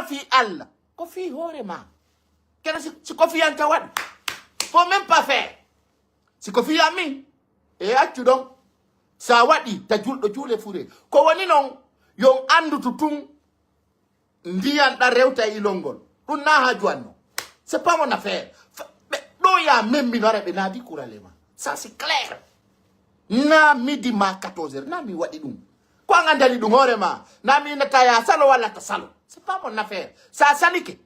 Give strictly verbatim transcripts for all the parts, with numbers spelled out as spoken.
fii Alla, ko fii hoore maa. Kene si, si ko fii an ka waɗi, faut même pas faire. Si ko fii an min, e accu ɗon. Sa waɗi, ta julɗo juule fure. Ko woni non, yo on anndutu tun, ndiyan ɗan rewta e ilol ngol. Ɗun na haaju an non. C'est pas mon affaire. Fa-, ɓe, ɗo ya men mino ara ɓe naadi kurale ma. Ça, c'est clair. Na midi ma quatorze heures, na mi waɗi ɗun. Ko an anndani ɗun hoore ma. Na mi innata ya salo walla ta salo. C'est pas mon affaire. Sa salike.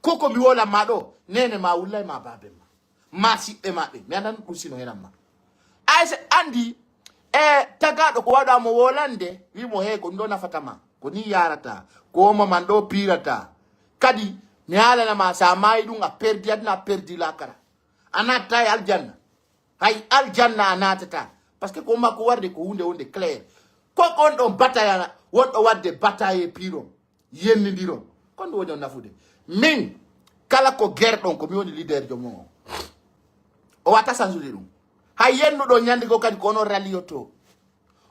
Ko ko mi wolan ma ɗo, neene ma wullay ma baaben ma. Ma siɓɓe ma ɓe. Mi andan ɗun sino henan ma. Ay se andi, e tagaaɗo ko waɗa mo wolande, wi mo he ko ɗun ɗo nafata ma. Ko ni yarata. Ko o maman ɗo pirata. Kadi, mi haalana ma, sa maayi ɗun a perdi aduna, a perdi lakara. A natta e aljanna. Hay aljanna a naatata. Parce que ko makko warde ko huunde wonde clair. Ko on ɗon bataya wonɗo wadde bataye piron, yennindiron. Ko ɗun woni on nafude. Min, kala ko gerɗon, ko mi woni leader jo mon on. O wata sansude ɗun. Hay yennuɗo ñande goo kadi ko onon raliyoto.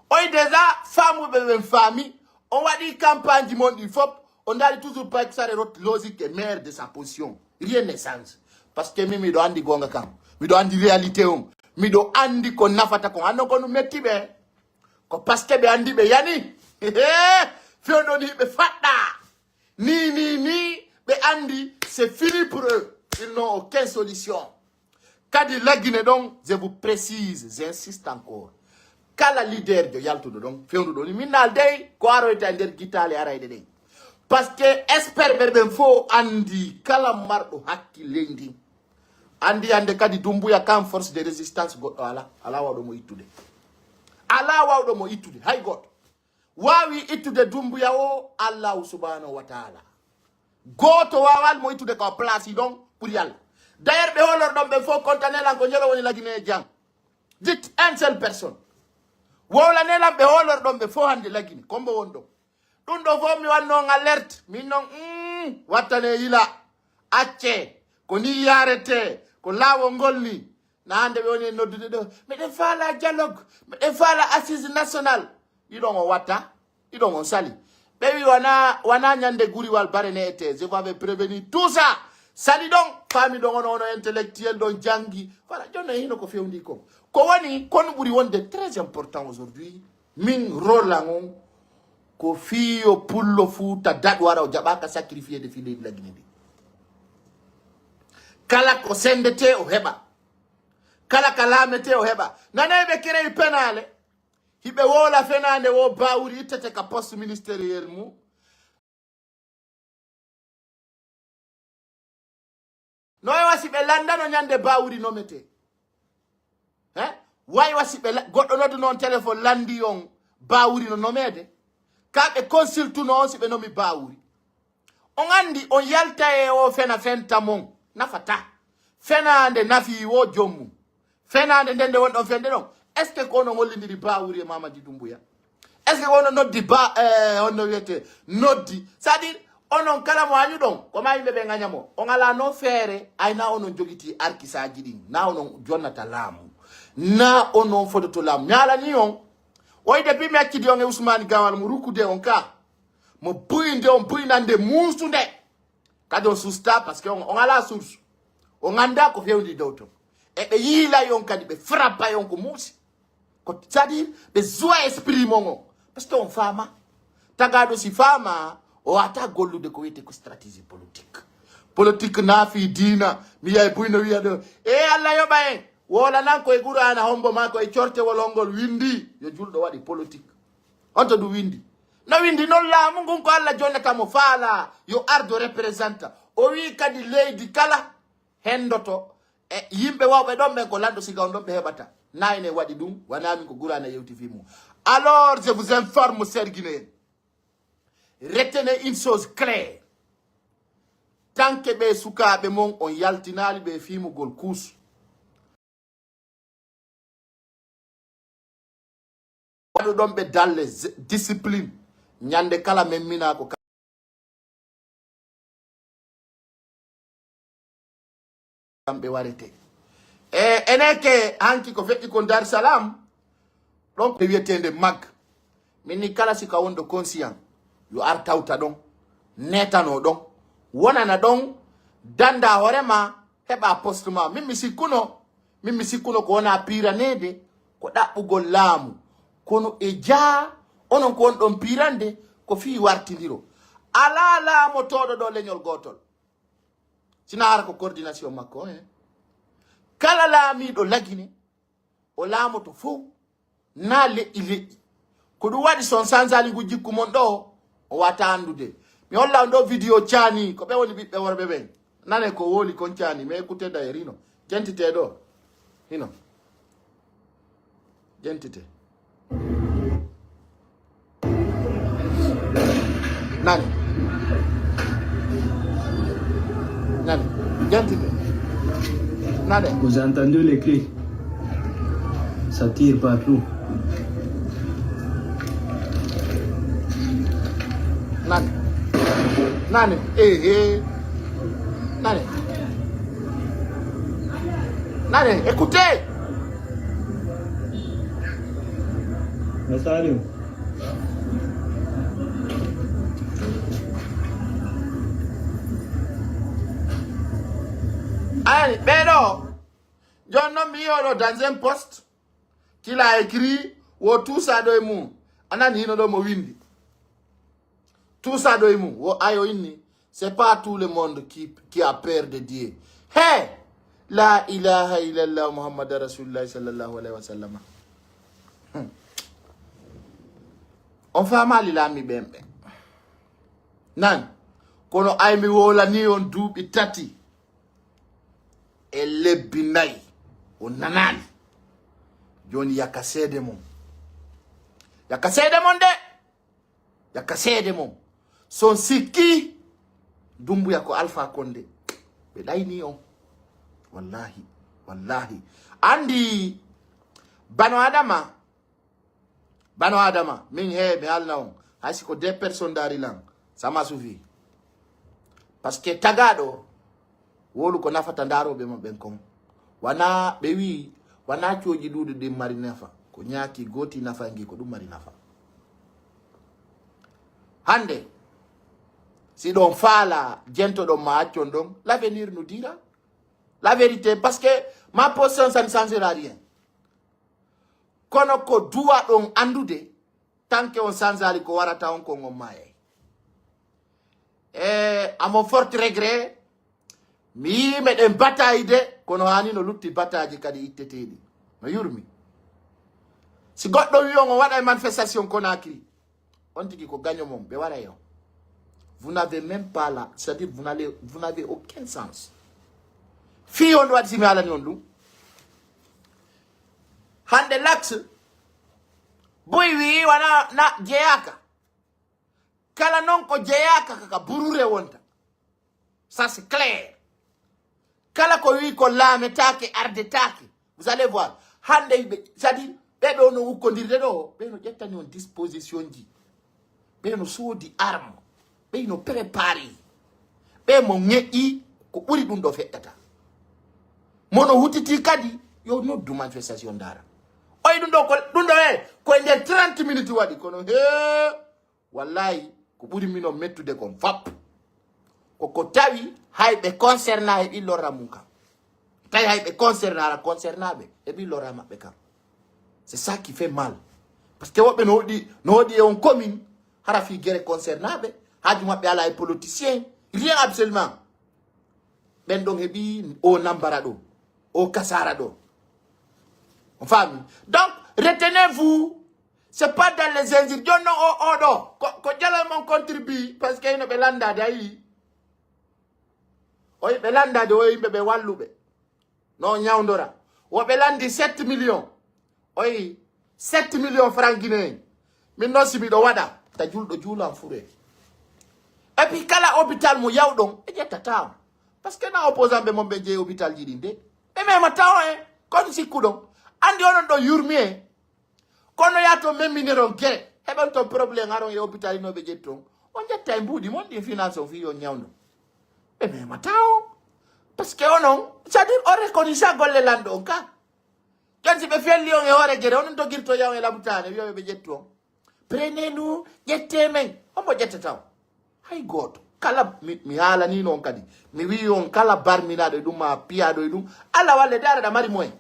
Oy déjà, faamuɓe ɓen faami, on waɗi campagne ji mon ɗi fop, on daari toujours Paykh Sare rot logique et maire de sa position. Rien ne change. Parce que min miɗo andi goonga kan. Miɗo andi réalité on. Miɗo andi ko nafata kon. Annon ko no metti ɓe. Ko parce que ɓe andi ɓe yani. Fewndo ni ɓe faɗɗa. Ni, ni, ni, ɓe andi, c'est fini pour eux. Ils n'ont aucune solution. Kadi La Guinée ɗon, je vous précise, j'insiste encore. Kala leader jo yaltuɗo ɗon, fewndo ɗon, min naal dey, ko aroyta e nder gitaale arayɗe ɗen. Parce que expert ɓe ɓen fof andi kala marɗo hakkille ndin. Andi hande kadi Dumbuya kan force de résistance goɗɗo ala, ala wawɗo mo ittude. Ala wawɗo mo ittude, hay goɗɗo. Waawi ittude Dumbuya o Allahu subhanahu wa ta'ala. Gooto waawal mo ittude ka o place ɗon ɓuri Alla. D'ailleurs, ɓe hoolorɗon ɓen fof kontanee lan ko njelo woni La Guinée jan. Dites une seule personne. Wowlanee lan ɓe hoolorɗon ɓe fof hande La Guinée. Kombo won ɗon. Ɗun ɗo fof mi wanno on alerte. Min non, mm, wattanee yila. Accee. Ko ni yaarete. Ko laawol ngol ni. Na hande ɓe woni e noddude ɗo, "Meɗen faala dialogue, meɗen faala assise nationale." Iɗon on watta, iɗon on sali. Ɓe wi wana, wana ñande guriwal bare ne'ete. Je vous avais prévenu tout ça. Sali ɗon, faami ɗon ono, ono intellectuel ɗon jangi. Voilà, jooni non hino ko fewndi kon. Ko woni, kon ɓuri wonde très important aujourd'hui. Min rôle an on, ko fiyo pullo Fuuta daɗu ara o jaɓaka sacrifié de fi leydi La Guinée ndi. Kala ko sendete o heɓa. Kala ka laametee o heɓa. Nanee ɓe kerey penaale. Hiɓe wowla fenaande wo Bawuri ittete ka poste ministériel mum. No e wasi ɓe lanndano ñande Bawuri nometee. He? Way wasi ɓe la-, goɗɗo noddu noon téléphone lanndi on Bawuri no nomeede. Ka ɓe consultuno on si ɓe nomi Bawuri. On anndi, on yalta e o fena fenta mon, nafata. Fenaande nafi wo joom mum. Fenaande nden nde wonɗon fende ɗon. Est-ce que ko onon hollindiri Bawuri e Mamadi Doumbouya? Est-ce que ko onon noddi ba, eh, honno wiyete? Noddi. C'est-à-dire, onon kala mo añuɗon, ko ma yimɓe ɓe ngaña mo. On alaa no feere, ay na onon jogiti arkisaaji ɗin, na onon jonnata laamu, na onon fodoto laamu. Mi haalanii on, oy depuis mi accidi on e Ousmane Gawal mo rukkude on ka, mo buyinde on buynande muusunde. Kadi on susta parce que on, on alaa source. On anndaa ko fewndi dow ton. E ɓe yiilay on kadi, ɓe frappay on ko muusi. Ko c'est-à-dire, ɓe joue esprit mon on. Parce que on faama. Tagaaɗo si faama, o wata gollude ko wiyete ko stratégie politique. Politique na fii diina, mi yiyay buy no wiya ɗo, "E Allah yoɓa en." Wowla nan ko e Qur'aana hombo maa ko e cortewol hongol windi, yo julɗo waɗi politique. On to ɗum windi. No windi non laamu ngun ko Allah jonnata mo faala, yo ardo représenta. O wi kadi leydi kala hendoto, e yimɓe wawɓe ɗon ɓen ko lanɗo siga on ɗon ɓe heɓata. Nayne waɗi ɗum, wona min ko Qur'aana yewti fii mum. Alors, je vous informe, chers Guinéens. Retenez une chose claire. Tant que ɓe sukaaɓe mon on yaltinaali ɓe fimugol kuus. Waɗuɗon ɓe dalle, z-, discipline. Ñande kala men mina ko ka-, kamɓe warete. E, enen ke hanki ko feƴƴi kon Dar Salam, ɗon ko wiyeteende mag. Min ni kala si ka wonɗo conscient, yo ar tawta ɗon. Netanoo ɗon, wonana ɗon, danndaa hoore maa, heɓaa poste maa. Min mi sikkuno, min mi sikkuno ko wonaa piiraneede, ko ɗaɓɓugol laamu. Kono e jaa, onon ko wonɗon piirande, ko fii wartindiro. Alaa laamotooɗo ɗo leñol gootol. Sinaa hara ko coordination makko, eh. Kala laamiiɗo Lagine, o laamoto fow, naa leƴƴi leƴƴi. Ko ɗum waɗi so on sansaali ngu jikku mon ɗo, o wata anndude. Mi holla on ɗo video caani, ko ɓe woni ɓiɓɓe worɓe ɓen. Nane ko woli kon caani, mais écoutez d'ailleurs, hino. Jentite ɗo. Hino. Jentite. Nani. Nani. Jentite. Nani. Vous entendez les cris? Ça tire partout. Nani. Nani. Eh, eh. Nani. Nani. Écoutez. Misaali. Ani, ɓee ɗoo, jooni non mi yi'ii ɗoo dans un poste, qu'il a écrit, wo tuusaa ɗoo e mum. A nanii hino ɗoo mo winndi. Tuusaa ɗoo e mum, wo ayo inni, c'est pas tout le monde qui, qui a peur de Dieu. Hey! La ilaha illallah Muhammad Rasulullah sallallahu alayhi wa sallam. Hmm. On faamaali laamiiɓe ɓen. Nan, kono ay mi wowlanii on duuɓi tati e lebbi nayi. On nanaali. Jooni yaka seede mon. Yaka seede mon de. Yaka seede mon. So on sikkii, Dumbuya ko Alpha Condé. Ɓe ɗaynii on. Wallahi, wallahi. Anndi, Bano Adama, Bano Adama, min he, mi haalna on. Hay si ko deux personnes ndaari lan, ça m'a suffi. Parce que tagaaɗo, wolu ko nafata ndaarooɓe mon ɓen kon. Wanaa, ɓe wi'i, wanaa cooji ɗuuɗi ɗin mari nafa. Ko ñaaki gooti nafa ngi, ko ɗum mari nafa. Hannde, si ɗon faala, jentoɗon ma accon ɗon, l'avenir nous dira la vérité, parce que ma position, ça ne changera rien. Kono ko duwaɗon anndude, tanke on sansaali ko warata on kon, on maayay. E, à mon fort regret, mi yii meɗen bataille de, kono haani no lutti bataaji kadi itteteeɗi. No yurmi. Si goɗɗo wi'i on o waɗay manifestation Conakry, on tigi ko gaño mon, ɓe waray on. Vous n'avez même pas là, c'est-à-dire vous n'allez, vous n'avez aucun sens. Fii on waɗi si mi haalani on ɗum. Hannde Lax, buy wi'i wana na jeyaaka. Kala non ko jeyaaka ka, ka burure wonta. Ça, c'est clair. Kala ko wi ko laametaake, ardetaake. Vous allez voir. Hannde ɓe, c'est-à-dire, ɓe ɓe no ukkondirde ɗo, ɓe no ƴettani on disposition ji. Ɓe no soodi arme. Ɓe no préparé. Ɓe mo ŋeƴƴi ko ɓuri ɗum ɗo feƴƴata. Mo no hutiti kadi, yo noddu manifestation ndaara. Oy ɗum ɗo ko, ɗum ɗo e, ko e nder trente minutes waɗi, kono hee, Wallahi, ko ɓuri min on mettude kon fap. Ko ko tawi hay ɓe concerné heɓi lorra mum kan. Tawi hay ɓe concerné, hara concerné ɓe, heɓi lorra maɓɓe kan. C'est ça qui fait mal. Parce que woɓɓe no hoɗi, no hoɗi e on commune, hara fii gere concerné ɓe, haaju maɓɓe alaa e politicien, rien absolument. Ɓen ɗon heɓi o nambara ɗo, o kasara ɗo. On faami? Donc, retenez-vous, c'est pas dans les injures. Jooni non o, o ɗo, ko, ko jalal mon contribue, parce que hino ɓe landaade, a yii. O ɓe landaade, o yimɓe ɓe walluɓe. No ñawndora. Wo ɓe landi sept millions. Oyi, sept millions francs guinéens. Min non si miɗo waɗa, ta julɗo juulan fure. Et puis kala hôpital mo yawɗon, ɓe ƴettata on. Parce que na opposant ɓe mon ɓe jeeyi hôpital ji ɗin de. Ɓe memata on en, kon sikkuɗon. Andi onon ɗo yurmi en. Kono yaa to memminir on gere. Heɓan ton problème aron e hôpital ino ɓe ƴetti on. On ƴetta e mbuuɗi mon ɗin finance on fii on ñawndo. Ɓe memata on. Parce que onon, c'est-à-dire on reconnaît golle lanɗo on ka. Jon si ɓe felli on e hoore gere, onon dogirto yaw e labutaane, wi'oɓe ɓe ƴettu on. Prenez-nous, ƴettee men. Hombo ƴettata on? Hay gooto. Kala mi, mi haalanii non kadi. Mi wi'i on kala barminaaɗo e ɗum, maa piyaaɗo e ɗum. Alla walle de hara ɗa mari moyen.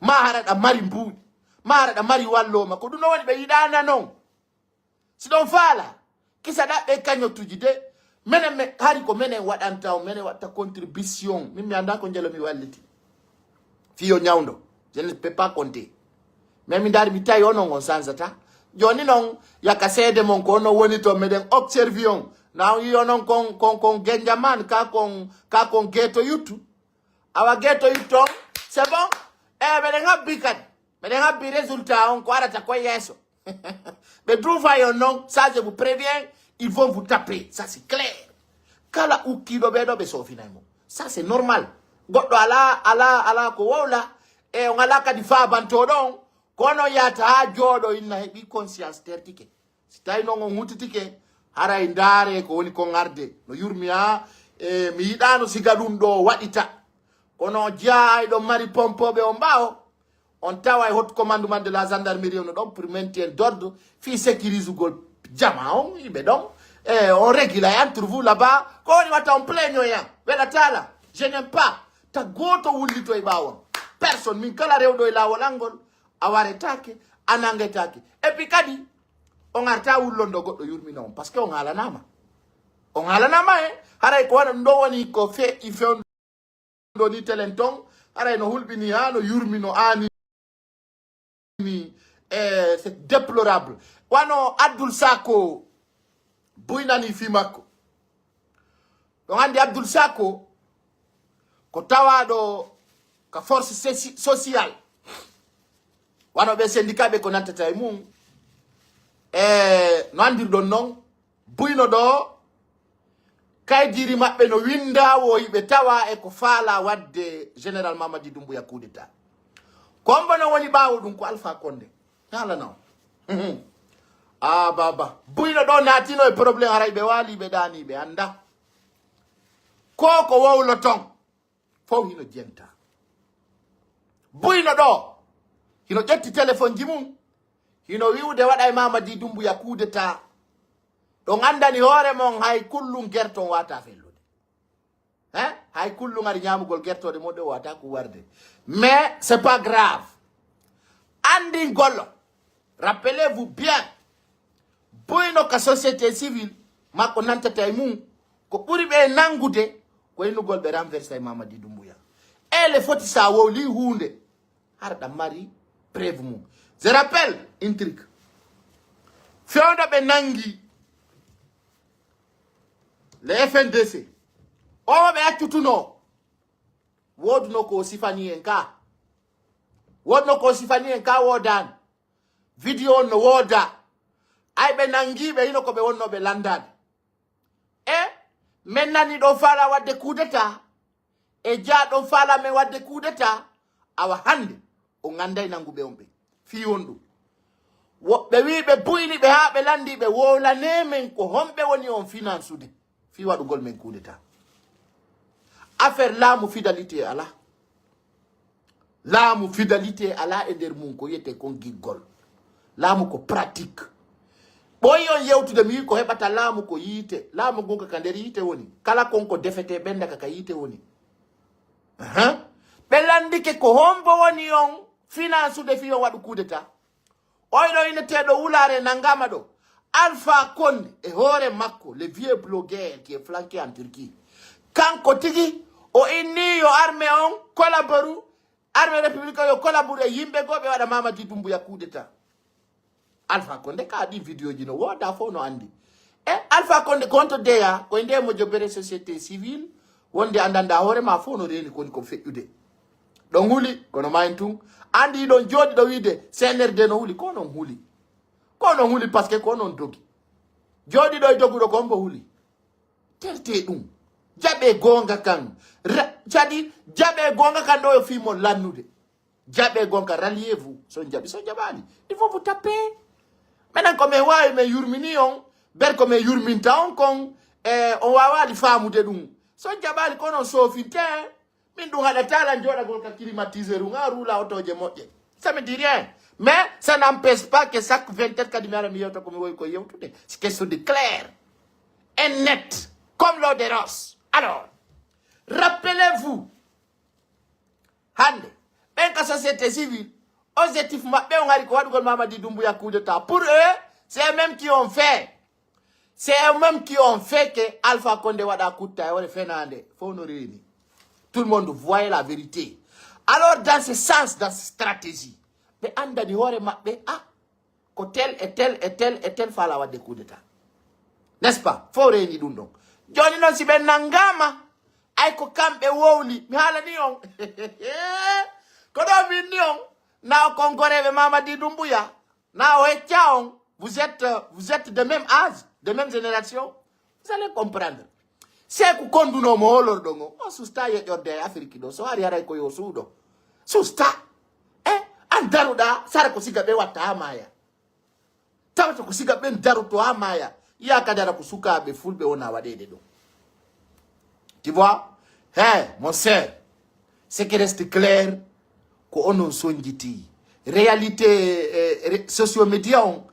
Maa hara ɗa mari mbuuɗi. Maa hara ɗa mari wallooma. Ko ɗum no woni ɓe yiɗaana non. Si ɗon faala, kisa ɗaɓɓe cagnotte uji de. Menen, me, hari ko menen waɗanta on, menen waɗta contribution. Min mi anndaa ko njelo mi walliti. Fii yo ñawndo. Je ne peux pas compter. Mais mi ndaari mi tawi onon on sansataa. Jooni non, yaka seede mon ko onon woni ton, meɗen observi on. Na on yi onon kon, kon, kon genjaman, ka kon, ka kon geto yuttu. Awa geto yuttu on, c'est bon. Eh, meɗen habbi kadi. Meɗen habbi résultat on ko arata ko yeeso. Ɓe duufa on non, ça je vous préviens, ils vont vous taper. Ça c'est clair. Kala ukkiiɗo ɓee ɗoo ɓe soofinay mo. Ça c'est normal. Goɗɗo alaa, alaa, alaa ko wowla. E on alaa kadi faabantooɗo on. Ko onon yahata haa jooɗo inna heɓi conscience tertike. Si tawi non on hutitike, haray ndaare ko woni kon arde. No yurmi haa, e, mi yiɗaano siga ɗum ɗoo waɗita. Kono jeyaa ay ɗon mari pompooɓe on ɓaawo. On tawa e haut commandement de la gendarmerie on ɗon pour maintien d'ordre, fii sécurisugol jama on, yimɓe ɗon. E, on régula entre vous là-bas. Ko woni watta on plaignant ya. Weɗataala. Je n'aime pas. Ta gooto wullito e ɓaawo on. Personne. Min kala rewɗo e laawol an ngol, a waretaake, a nangetaake. Et puis kadi, on arta wullon ɗo goɗɗo yurmina on. Parce que on haalanaama. On haalanaama e, haray ko wano ɗum ɗo woni ko fe, i fewndo ni telen ton, haray no hulɓini haa no yurmino aani. Eh, c'est déplorable. Wano Abdul Sako buynani fii makko. Ɗon anndi Abdul Sako ko tawaaɗo ka force soci-, sociale. Wano ɓe syndicat ɓe ko nantata e mum. E no anndirɗon non, buyno ɗo, kaydiiri maɓɓe no winndaa wo hiɓe tawa e ko faala waɗde Général Mamadi Doumbouya coup d'État. Ko hombo no woni ɓaawo ɗum? Ko Alpha Condé. Haalana on. Ah, baba. Buyno ɗo naatino e problème, haray ɓe waali, ɓe ɗaani, ɓe annda. Ko ko wowlo ton. Fow hino jenta. Buyno ɗo. Hino ƴetti telefonji mum. Hino wi'ude waɗa e Mamadi Doumbouya coup d'État. Ɗon anndani hoore mon hay kullum gerton wata fellude. Hein? Hay kullum ari ñaamugol gertooɗe mon ɗe wata ku warde. Mais c'est pas grave. Anndingol. Rappelez-vous bien. Buyno ka société civile, makko nantata e mum. Ko ɓuri ɓe nanngude, ko innugol ɓe renverser e Mamadi Doumbouya. Ele foti sa wowli huunde. Hara ɗa mari preuve mum. Je rappelle, intrigue. Fewndo ɓe nangi le F N D C. O ɓe accutuno. Wooduno ko sifani en ka. Wooduno ko sifani en ka woodaani. Video on no wooda. Ay ɓe nangi ɓe hino ko ɓe wonno ɓe landaade. E men nani ɗon faala waɗde coup d'État. E jaa ɗon faala men waɗde coup d'État. Awa hannde on annday nanguɓe on ɓe. Fii honɗum? Woɓɓe wi'i ɓe buyni ɓe haa ɓe lanndii ɓe wowlanee men ko honɓe woni on finansude. Fii waɗugol men coup d'État. Affaire laamu fidélité alaa. Laamu fidélité alaa e nder mum ko wiyetee kon giggol. Laamu ko pratique. Ɓooyi on yewtude mi wi'i ko heɓata laamu ko yiite. Laamu ngun ka ka nder yiite woni. Kala kon ko defetee ɓennda ka ka yiite woni. Ahan. Ɓe lanndike ko hombo woni on finansude fii on waɗu coup d'État. Oy ɗo inneteeɗo Wulaare nanngaama ɗo. Alpha Condé e hoore makko, le vieux blogueur qui est flanqué en Turquie. Kanko tigi, o inni yo armée on collaboru, armée républicaine yo collaboru e yimɓe goo ɓe waɗa Mamadi Doumbouya coup d'État. Alpha Condé ka ɗin vidéo ji no wooda fof no anndi. E Alpha Condé ko honto deya? Ko e nde mo jobbere société civile, wonde anndanɗaa hoore ma fof no reeni ko woni ko feƴƴude. Ɗon huli, kono ma en tun. Anndi ɗon jooɗi ɗo wiide C N R D no huli, ko non huli. Ko non huli parce que ko non dogi. Jooɗi ɗo e doguɗo ko hombo huli. Terte ɗum. Jaɓe goonga kan. Ra-, cadi, jaɓe goonga kan ɗo yo fii mo lannude. Jaɓe goonga, ralliez-vous. So jaɓi, so jaɓaali. Il faut vous taper. Menen ko men waawi, men yurmini on. Ber ko men yurminta on kon. E, on waawaali faamude ɗum. So jaɓaali, ko non soofinte. Min ɗum haɗataa lan jooɗagol ka climatiseur un, a ruula otooje moƴƴe. Ça me dit rien. Mais ça n'empêche pas que chaque vingt heures kadi mi ara mi yewta ko mi wowi ko yewtude. C'est quelque chose de clair et net. Comme l'eau de rose. Alors, rappelez-vous, hannde, ɓen ka société civile, objectif maɓɓe on hari ko waɗugol Mamadi Doumbouya coup d'état. Pour eux, c'est eux-mêmes qui ont fait. C'est eux-mêmes qui ont fait que Alpha Condé waɗa coup d'état e wore fenaande. Fof no reeni. Tout le monde voyait la vérité. Alors, dans ce sens, dans cette stratégie, ɓe anndani hoore maɓɓe, ah, ko tel e tel e tel e tel faalaa waɗde coup d'état. N'est-ce pas? Fof reeni ɗum ɗon. Jooni noon, si ɓe nanngaama, ay ko kamɓe wowli. Mi haalanii on. Ko ɗo mi inni on. Na o konkoreeɓe Mamadi Doumbouya. Na o hecca on. Vous êtes, euh, vous êtes de même âge, de même génération. Vous allez comprendre. Seeku kondunoo mo hoolorɗon on. O susta yeƴorde e Afirki ɗo. So ari haray ko yo suuɗo. Susta. Eh, an daruɗaa, sara ko siga ɓe watta haa maaya. Tawata ko siga ɓen daroto haa maaya. Yaa kadi hara ko sukaaɓe fulɓe wona waɗeede ɗum. Tu vois? Hey, mon cher, ce qui reste clair, ko onon sonjiti. Réalité, eh, ré-, social media on,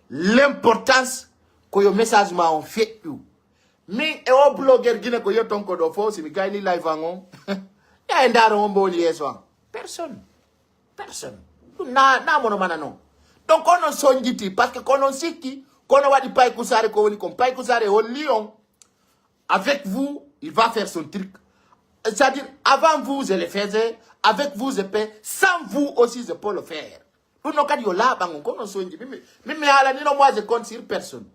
l'importance ko yo message ma on feƴƴu. Min e o blogger Gine ko yetton ko ɗo fof, si mi gayni live an on, ya e ndaaro on mbo woni yeeso an. Personne. Personne. Ɗum na, na mono mana non. Donc, onon sonjiti, parce que ko onon sikki, ko onon waɗi Paykusare ko woni kon. Paykusare holli on, avec vous, il va faire son truc. C'est-à-dire, avant vous, je le faisais, avec vous, je peux, sans vous aussi, je peux le faire. Ɗum non kadi yo laaɓan on, ko onon sonji. Min, mi- min mi haalani no, moi, je compte sur personne.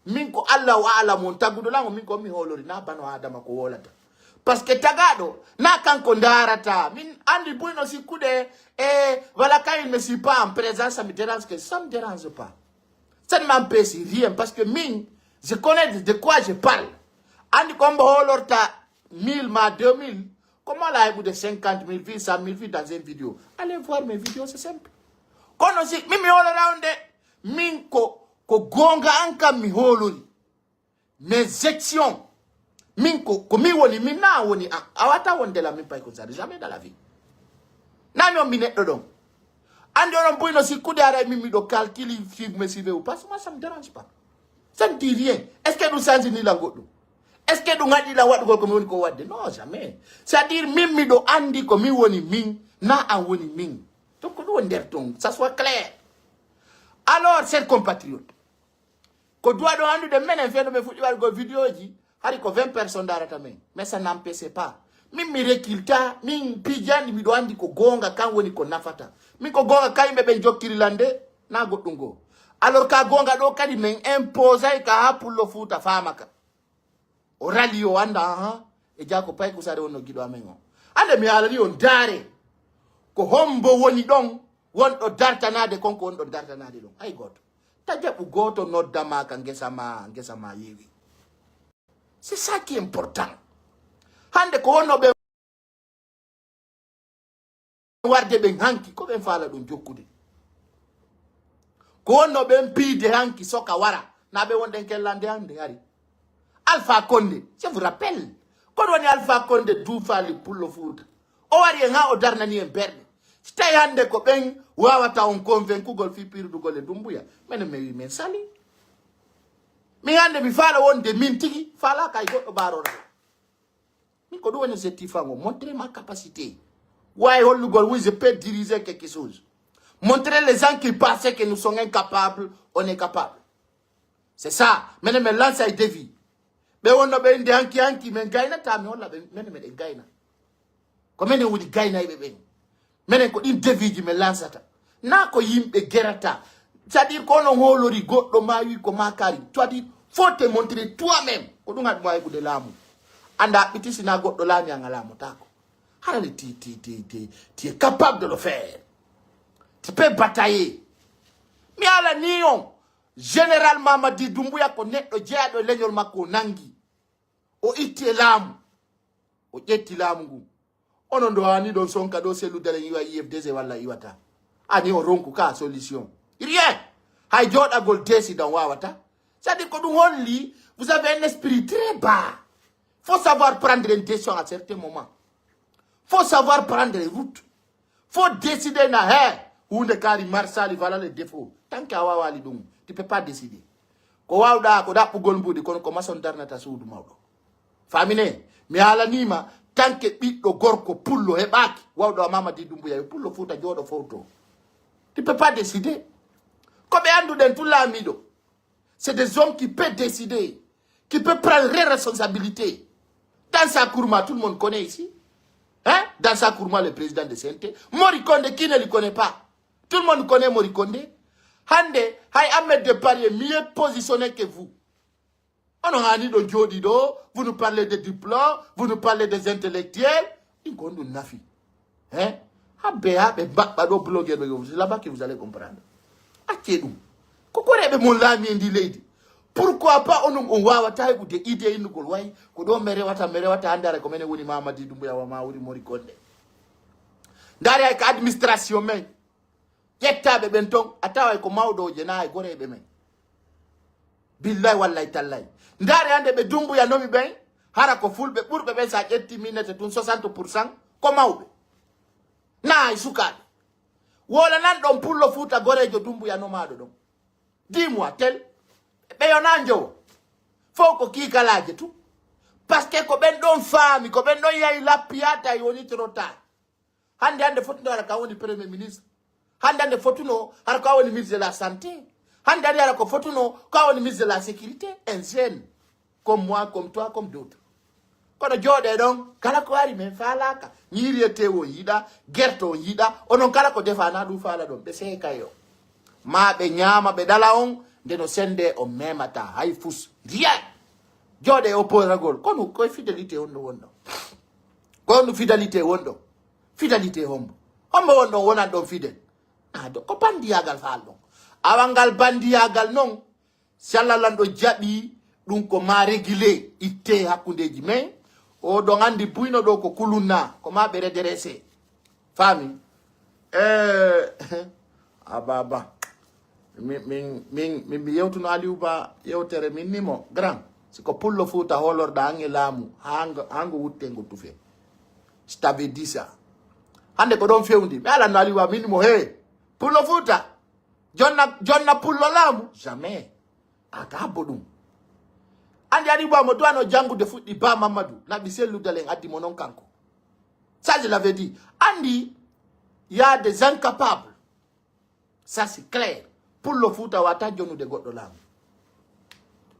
Min ko Allahu a'lamu on taguɗo lan on, min ko mi hoolori, na bano Adama ko wolata. Parce que tagaɗo, na kanko ndarata. Min andi buyno sikkude, e wala quand il ne suit pas en présence, ça me dérange que ça me dérange pas. Ça ne m'empêche rien, parce que min, je connais de, de quoi je parle. Andi ko mbo hoolorta mille ma deux mille, comment la heɓude cinquante mille vues, cent mille vues dans une vidéo? Allez voir mes vidéos, c'est simple. Kono si, min mi hoolora on de, min ko, ko goonga an kam mi hoolori. Mes actions. Min ko, ko min woni, min na woni an. A wata wonde la min Paykusare, jamais dans la vie. Na mi on mi neɗɗo ɗon. Andi onon buyno sikkude ara e min miɗo calcule, suivre, me suivre ou pas, moi ça me dérange pas. Ça ne dit rien. Est-ce que ɗum change ni la goɗɗum? Est-ce que ɗum haɗi la waɗugol ko mi woni ko waɗde? Non, jamais. C'est-à-dire min miɗo andi ko min woni min, na an woni min. Donc ko ɗum woni nder ton, ça soit clair. Alors, chers compatriotes, ko duwaɗo anndude menen feno ɓe fuɗɗi waɗugol vidéoji, hari ko vingt personnes darata men. Mais ça n'empêche pas. Min mi recule ta, min piiji an ɗi miɗo andi ko goonga kan woni ko nafata. Min ko goonga kan yimɓe ɓen jokkiri lande, na goɗɗum goo. Alors ka goonga ɗo kadi men imposay ka ha pullo Fuuta faama ka. O rali o annda, ahan, e jaa ko Paykusare wonno giɗo amen on. Hannde mi haalani on daare, ko hombo woni ɗon, wonɗo dartanaade kon ko wonɗo dartanaade ɗon. Hay gooto. Ta jaɓu gooto nodda ma ka ngesa ma, ngesa ma yewi. C'est ça qui est important. Hannde ko wonno ɓe warde ɓen hanki, ko ɓen faala ɗum jokkude. Ko wonno ɓen piide hanki soka wara, na ɓe wonɗen kellande hannde hari. Alpha Condé, je vous rappelle, kono woni Alpha Condé duufaali pullo Fuuta. O wari en haa o darnani en ɓerɗe. Si tawi hannde ko ɓen waawata on convaincugol fii piirdugol e Dumbuya, menen mi wi men sali. Min hannde mi faala wonde min tigi, faala kay goɗɗo baarora. Min ko ɗum woni objectif an o, montrer ma capacité. Way hollugol, oui, je peux diriger quelque chose. Montrer les gens qui pensaient que nous sommes incapables, on est capable. C'est ça. Menen men lança e défi. Ɓe wonno ɓe inde hanki hanki, men gaynata, mi holla ɓe, menen meɗen gayna. Ko menen woni gaynayɓe ɓen. Menen ko ɗin défiji men lansata. Na ko yimɓe gerata. C'est-à-dire ko onon hoolori goɗɗo ma wi ko makari. C'est-à-dire, faut te montrer toi-même. Ko ɗum haɗi mo haybude laamu. Anda ɓiti si na goɗɗo laami an a laamotaako. Harale ti, ti, ti, ti, ti es capable de le faire. Tu peux batailler. Mi ala ni on. Général Mamadi Doumbouya ko neɗɗo jeyaɗo e leñol makko o nangi. O itti e laamu. O ƴetti laamu ngun. Onon ɗo ani ɗon sonka ɗo sellude ɗen iwa I F D C walla iwata. Ani o ronku ka solution. Rien. Hay joɗagol décidant wawata. C'est-à-dire ko ɗum holli, vous avez un esprit très bas. Faut savoir prendre une décision à certains moments. Faut savoir prendre une route. Faut décider na he. Hunde kari marsali, voilà les défauts. Tant que a wawali ɗum, tu peux pas décider. Ko wawɗa ko ɗaɓɓugol mbuɗi, kono ko mason darnata suudu mawɗo. Famine, mi haalaniima, tanke ɓiɗɗo gorko pullo heɓaaki, wawɗo a Mamadi Dumbuya, yo pullo Fuuta jooɗo fowto. Tu peux pas décider. Ko ɓe annduɗen tun laamiiɗo. C'est des hommes qui peuvent décider, qui peuvent prendre leurs responsabilités. Dansa Kurma, tout le monde connaît ici. Hein? Dansa Kurma, le président de C N T. Mori Kondé, qui ne le connaît pas? Tout le monde connaît Mori Kondé. Hande, hay Ahmed Depar est mieux positionné que vous. Onon haani ɗo jooɗi ɗo, vous nous parlez de diplôme, vous nous parlez des intellectuels. Ɗin ko honɗun nafi? Hein? Habbe ha ɓe mbaɓɓa ɗo blogueur ɓe, c'est là-bas que vous allez comprendre. Accee ɗum. Ko koreeɓe mon laami e ndi leydi. Pourquoi pas onon on waawata heɓude idée innugol way ko ɗo mi rewata, mi rewata hande ara ko menen woni Mamadi Dumbuya wa ma woni Mori Kondé. Ndaari hay ko administration men. Ƴettaaɓe ɓen ton, a taway ko mawɗooje naa e goreeɓe men. Billahi wallahi tallahi. Ndaari hande ɓe Dumbuya nomi ɓen, hara ko fulɓe ɓurɓe ɓen, sa ƴetti minnete tun soixante pour cent ko mawɓe. Naa e sukaaɓe. Wolanan ɗon pullo Fuuta goreejo Dumbuya nomaaɗo ɗon. Dis-moi tel. Ɓe yonaa njowo. Fow ko kiikalaaje tun. Parce que ko ɓen ɗon faami, ko ɓen ɗon yahi lappiya tawi woni trop tard. Hande hande fotuno hara ka woni premier ministre. Hande hande fotuno hara ka woni ministre de la santé. Hande hande hara ko fotuno ka woni ministre de la sécurité. Un jeune comme moi, comme toi, comme d'autres. Kono jooɗe ɗon, kala ko ari men faalaaka. Ñiiri e tew on yiɗa, gerte on yiɗa, onon kala ko defa na ɗum faala ɗon. Ɓe seeka yo. Ma ɓe ñaama, ɓe ɗala on, nde no sende on memata hay fus. Rien. Jooɗe o poragol, kono koye fidélité on no wonno. Ko honɗun fidélité wonɗo? Fidélité hombo? Hombo wonɗon wonan ɗon fidèle? Ado ko bandiyaagal faal ɗon. Awa ngal bandiyaagal non, si Alla lanɗo jaɓi ɗum ko ma régulé, itte hakkundeji men. O ɗon andi buyno ɗo ko kulunna, ko ma ɓe redressé. Faami? Eh, ababa. Min, min, min, min mi yewtuno Aliou Ba yewtere, min ni mo, grand, si ko pullo Fuuta holorɗa an e laamu, haa ngo, haa ngo wutte ngo tufe. Je t'avais dit ça. Hande ko ɗon fewndi. Mi alanno Aliou Ba, min ni mo, he, pullo Fuuta. Jonna, jonna pullo laamu? Jamais. A ka habbo ɗum. Andi Aliou Ba mo duwano janngude fuɗɗi Ba Mamadou. Naɓi sellude len addi mo non kanko. Ça, je l'avais dit. Andi, il y a des incapables. Ça, c'est clair. Pullo Fuuta wata jonude goɗɗo laamu.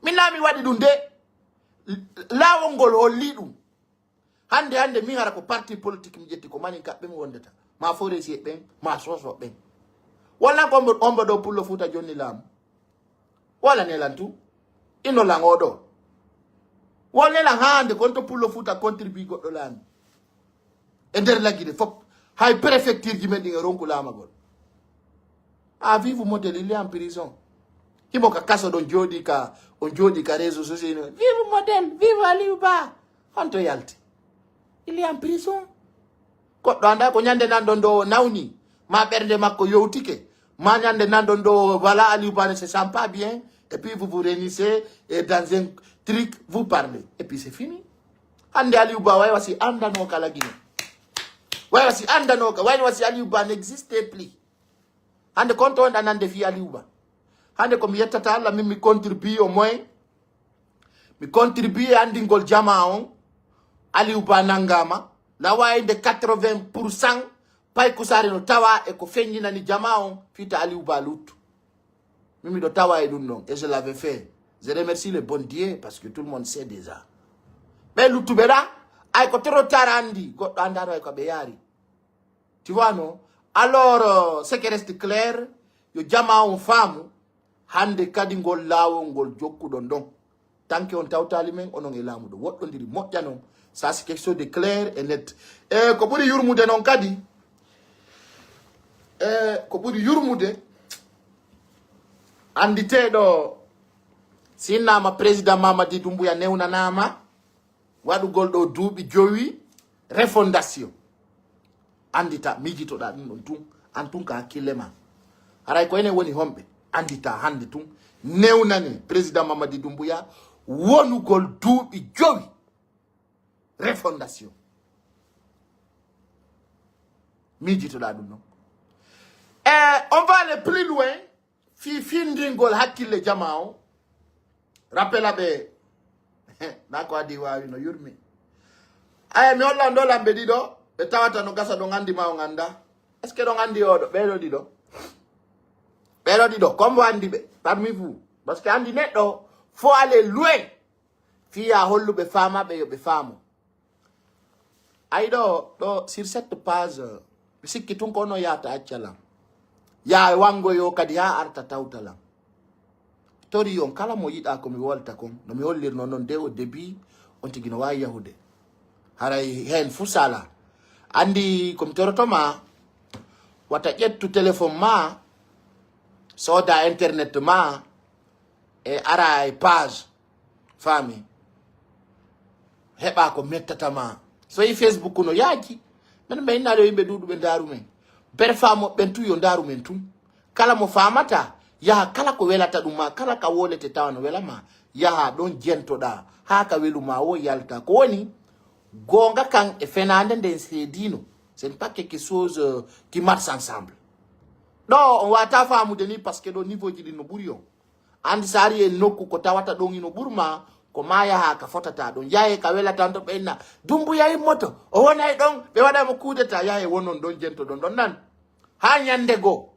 Min naa mi waɗi ɗum de. Laawol ngol holli ɗum. Hande, hande, min hara ko parti politique mi ƴetti, ko maninkaɓe mi wondata. Ma Forestier ɓen, ma Soso ɓen. Wala ko ombo, ombo ɗo pullo Fuuta jonni laamu. Wala nelan tu. Ino lan oɗo. Wala nelan hande kon to pullo Fuuta contribue goɗɗo laami. E nder Lagine fop, hay préfecture ji men ɗin e ronku laamagol. Ah, Vive Modèle, il est en prison. Himo ka kaso ɗon jooɗi ka, on jooɗi ka réseaux sociaux. Vive Modèle, vive Aliou Ba. Honto yalti? Il est en prison. Goɗɗo anda ko ñande nan ɗon ɗo o nawni, ma ɓernde makko yowtike, ma ñande nan ɗon ɗo, voilà, Aliou Ba ne se sent pas bien, et puis vous vous réunissez et dans un truc, vous parlez. Et puis c'est fini. Hande Aliou Ba way wasi andano ka Lagine. Way wasi andano ka, way wasi Aliou Ba n'existait plus. Hande kon to wonɗa nande fii Aliou Ba. Hande ko mi yettata Allah, min mi contribue au moins. Mi contribue e andingol jamaa on. Aliou Ba nangama. Lawayde quatre-vingts pour cent pay kusaare no tawa e ko feññinani jamaa on fii ta Aliou Ba luttu. Min miɗo tawa e ɗum non. Et je l'avais fait. Je remercie le bon Dieu parce que tout le monde sait déjà. Ɓe luttuɓe ɗa, ay ko trop tard andi, goɗɗo andano ay ko ɓe yaari. Tu vois, non? Alors, euh, ce qui reste clair, yo jamaa on faamu, hande kadi ngol laawol ngol jokkuɗon ɗon. Tanke on tawtaali men, onon e laamu ɗo woɗɗondiri moƴƴa non. Ça, c'est quelque chose de clair et net. E ko ɓuri yurmude non kadi, e ko ɓuri yurmude, anditeeɗo, si innama président Mamadi Doumbouya newnanama, waɗugol ɗo duuɓi jowi refondation. Andita, miijitoɗaa ɗum ɗon tun, an tun ka hakkille ma. Haray ko enen woni honɓe? Andita hande tun, newnane président Mamadi Doumbouya wonugol duuɓi jowi refondation. Miijitoɗaa ɗum ɗon. Eh, on va aller plus loin. Fii findingol hakkille jamaa on, rappela ɓe, Naa ko adii waawi no yurmi. Aya, mi holla on ɗoo lamɓe ɗiɗo ɓe tawata no gasa, ɗon anndi ma on annda. Est-ce que ɗon anndi oɗo? Ɓeeɗo ɗiɗo. Ɓeeɗo ɗiɗo, comme anndi ɓe, parmi vous. Parce que anndi neɗɗo, faut aller loin. Fii ya hollu ɓe faama ɓe yo ɓe faamu. Ay ɗo, ɗo, sur cette page, mi sikki tun ko ono yaata acca lan. Yaa wangoyo kadi haa arta tawta lan. Tori on kala mo yiɗaa ko mi wolta kon, no mi hollirnoo non dès au début, on tigi no waawi yahude. Haray heen fuu sala. Anndi ko mi toroto ma, wata ƴettu téléphone ma, sooda internet ma, e ara e page, faami? Heɓa ko mettata ma. So yi Facebook no yaaji, men ɓe innaade yimɓe ɗuuɗuɓe ndaaru men. Bere faamoɓe ɓen tun yo ndaaru men tun. Kala mo faamata, yaha kala ko welata ɗum ma, kala ka wolete tawa no wela ma, yaha ɗon jentoɗaa, haa ka welu ma wo yalta. Ko woni, goonga kan e fenaande nden seediino. Ce n'est pas quelque chose, euh, qui marche ensemble. Ɗo, on wata faamude ni, parce que ɗo niveau ji ɗin no ɓuri on. Anndi so ari e nokku ko tawata ɗon hino ɓurma, ko ma yaha ka fotata ɗon. Yahe ka welata on to ɓe inna, Dumbuya immoto, o wonay ɗon, ɓe waɗa mo kudeta, yahe wonon ɗon, jento ɗon ɗon nan. Haa ñande goo,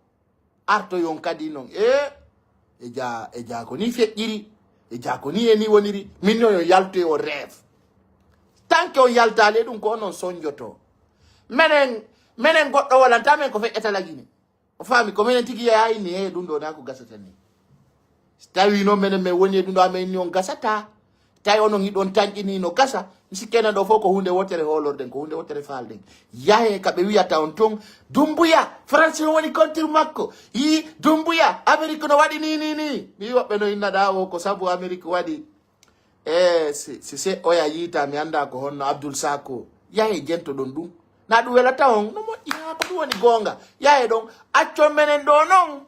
artoyon kadi non. E, e ja, e ja ko ni feƴƴiri, e ja ko ni e ni woniri, min no yo yaltu e o rêve. Tant que on yaltaali e ɗum ko onon sonjoto. Menen, menen goɗɗo walanta men ko feƴƴata Lagine. O faami ko minen tigi yaha inni, "He, ɗum ɗo na ko gasata ni." Si tawi noon menen men woni e ɗum ɗo, amen inni on gasata. Tawi onon hiɗon tanƴini no gasa. Mi sikki enen ɗo fof ko huunde wotere hoolorɗen, ko huunde wotere faalɗen. Yahe ka ɓe wiyata on ton, Dumbuya, France no woni contre makko. Yii, Dumbuya, Amérique no waɗi ni, ni, ni. Mi woɓɓe no inna ɗa o ko sabu Amérique waɗi. E, si, si se oya yiita, mi annda ko honno Abdul Sako. Yahe jento ɗon ɗum. Na ɗum welata on, no moƴƴi haa ko ɗum woni goonga. Yahe ɗon, accon menen ɗo non.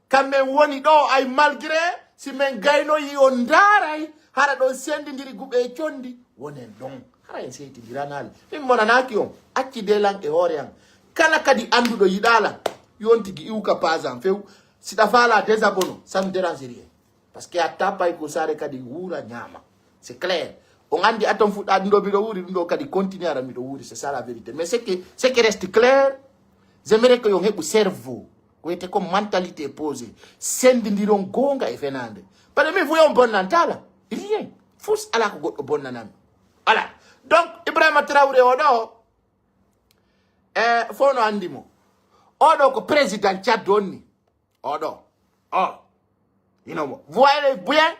Kammen woni ɗo, ay malgré si men gaynoyi on ndaaray, hara ɗon sendindiri guɓe e condi, wonen ɗon. Hara en seytindiranaali. Min monanaaki on, acci de lan e hoore an. Kala kadi annduɗo yiɗaa lan, yon tigi iwka page an few. Si ɗa faala désabonné, ça ne dérange rien. Parce que a tapay ko sare kadi wuura ñaama. C'est clair. On anndi aton fuɗɗa ɗum ɗo miɗo wuuri, ɗum ɗo kadi continue ara miɗo wuuri. C'est ça la vérité. Mais ce que, ce qui reste clair, j'aimerais que yon heɓu cerveau. Ko wiyete ko mentalité posé. Sendindiron goonga e fenaande. Parce que min fuyon bonnantala. Rien. Fus ala ko goɗɗo bonnanami. Voilà. Donc, Ibrahima Traoré o ɗo, eh, fof no anndi mo. O ɗo ko président Tchad on ni. Oɗo. O. Ino mo. Vous voyez bien?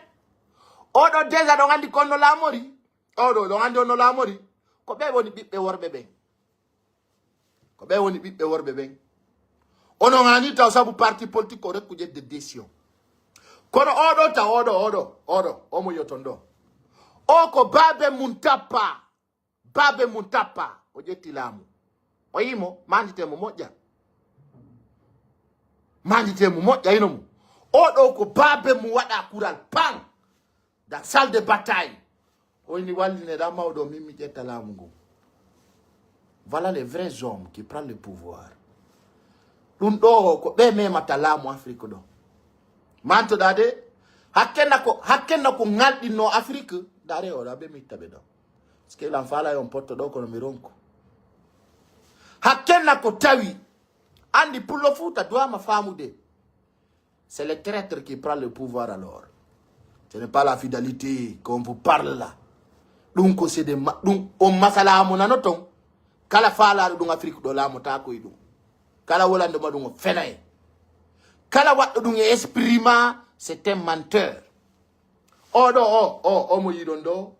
Oɗo déjà ɗon anndi kon no laamori. Oɗo ɗon anndi on no laamori. Ko ɓe woni ɓiɓɓe worɓe ɓen. Ko ɓe woni ɓiɓɓe worɓe ɓen. Onon haani taw sabu parti politique ko rekku ƴetde décision. Kono oɗo taw oɗo, oɗo, oɗo, omo yi'oton ɗo. O ko baabe mum tappa. Baabe mum tappa, o ƴetti laamu. O yii mo, maanditee mo moƴƴa. Maanditee mo moƴƴa, ino mo. O ɗo ko baabe mum waɗa kural, pan. Dans salle de bataille. O ini wallineɗa mawɗo, min mi ƴetta laamu ngu. Voilà les vrais hommes qui prennent le pouvoir. Ɗum ɗo ko ɓe memata laamu Afrique ɗo. Mantoɗa de, hakkenna ko, hakkenna ko ŋalɗinno Afrique, ndaare o ɗa ɓe mitta ɓe ɗo. Parce que lan faala on potto ɗo kono mi ronku. Hakkenna ko tawi, anndi pullo Fuuta duwama faamude. C'est le traître qui prend le pouvoir alors. Ce n'est pas la fidélité qu'on vous parle là. Ɗum ko c'est des ma-, ɗum on masala mo nanoton. Kala faalaaɗo ɗum Afrique ɗo laamotaako e ɗum. Kala wolanɗo ma ɗum o fenay. Kala waɗɗo ɗum e esprit ma, c'est un menteur. O ɗo, o, o, o mo yiɗon ɗo,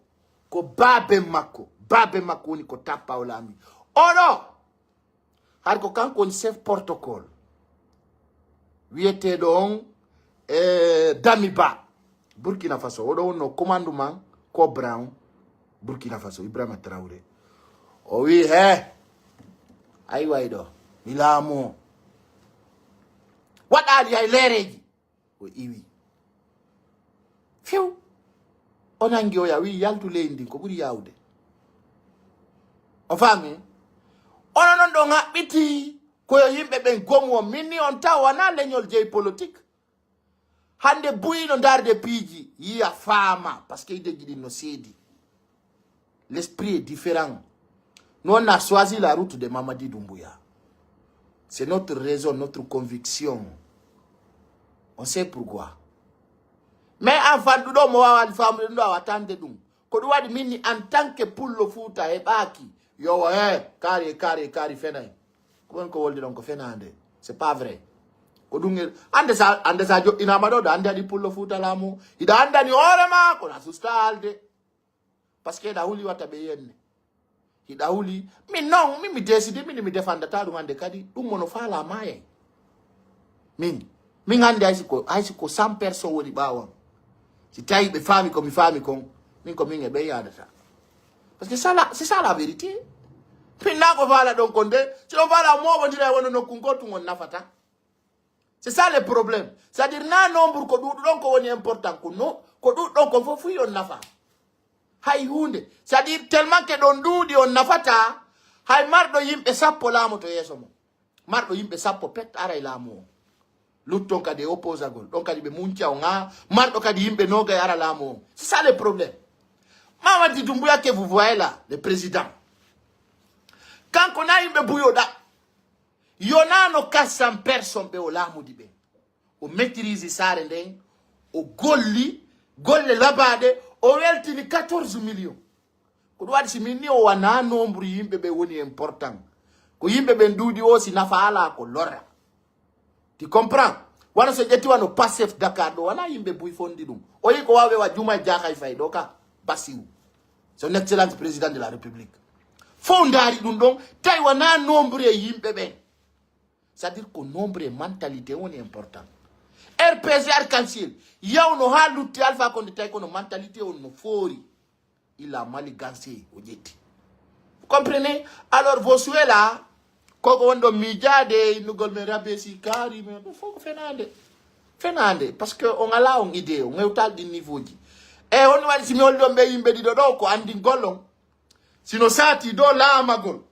ko baaben makko. Baaben makko woni ko tappa o laami. O ɗo, hari ko kanko woni chef protocole. Wiyeteeɗo on, eh, Dami Ba. Burkina Faso. O ɗo wonno commandement Cobra on. Burkina Faso, Ibrahima Traoré. O wi, he, ay way ɗo, mi laamoo. Waɗaali hay leereeji. O iwi. Few. O nangi o ya, wi, yaltu leydi ndin, ko ɓuri yaawude. O faami? Ono non ɗon haɓɓiti, ko yo yimɓe ɓen gomu on. Min ni on tawa wanaa leñol jeyi politique. Hannde buy no ndaarde piiji, yiya faama, parce que ideeji ɗin no seedi. L'esprit est différent. Nous, on a choisi la route de Mamadi Doumbouya. C'est notre raison, notre conviction. On sait pourquoi. Mais en fanɗuɗo mo wawa faamude ɗum ɗo a wattande ɗum. Ko ɗum waɗi min en tant que pullo Fuuta heɓaaki. Yo, eh, kaari, kaari, kaari fenay. Ko won ko wolde ɗon ko fenaande. C'est pas vrai. Ko ɗum e, ande sa, ande sa joɗɗinaama ɗo, ɗa ande aɗi pullo Fuuta laamu. Hiɗa andani hoore ma, kono a susta haalde. Parce que hiɗa huli wata ɓe yenne. Hiɗa huli. Min non, min mi décide, min mi defandata ɗum hande kadi. Ɗum mono faala maayay. Min, min hande hay si ko, hay si ko cent personnes woni ɓaawo am. Si tawi ɓe faami ko mi faami kon, min ko min e ɓe yaadata. Parce que ça, la- c'est ça la vérité. Min na ko faala ɗon kon de, si ɗon faala moɓondira e wono nokkun ko tun on nafata. C'est ça le problème. C'est-à-dire na nombre ko ɗuɗu ɗon ko woni important ko no, ko ɗuɗu ɗon ko fof fuy on nafa. Hay hunde. C'est-à-dire tellement que ɗon ɗuuɗi on nafata, hay marɗo yimɓe sappo laamoto yeeso mo. Marɗo yimɓe sappo pet aray laamu o. Lutton kadi e opposagol. Ɗon kadi ɓe munca o ŋa. Marɗo kadi yimɓe noogay ara laamu o. C'est ça le problème. Mamadi Doumbouya que vous voyez là, le président. Kanko na yimɓe buyoɗa. Yonano quatre cents personnes ɓe o laamudi ɓen. O maîtrise saare nden. O golli golle labaaɗe. O weltini quatorze millions. Ko ɗum waɗi si min ni o wana nombre yimɓe ɓe woni important. Ko yimɓe ɓen ɗuuɗi o si nafa alaa ko lorra. Tu comprends? Wano so ƴetti wano Pastef Dakar ɗo, wala yimɓe buy fondi ɗum. O yi ko wawɓe wa Juma Jakay Fay ɗo ka Bassirou. Son Excellence Président de la République. Fof ndaari ɗum ɗon, tawi wona nombre e yimɓe ɓen. C'est-à-dire ko nombre e mentalité woni important. R P G Arc-en-Ciel, yawno haa lutti Alpha Condé tawi kono mentalité on no foori. Il a manigancé, o ƴetti. Vous comprenez? Alors, vos souhaits là, koko wonɗo miijaade, innugol men rabe si kaari, men ɗum fof ko fenaande. Fenaande, parce que on alaa on idée, on hewtaali ɗin niveau ji. E on waɗi si mi holli on ɓe yimɓe ɗiɗo ɗo, ko anndingol on. Si no saati ɗo laamagol,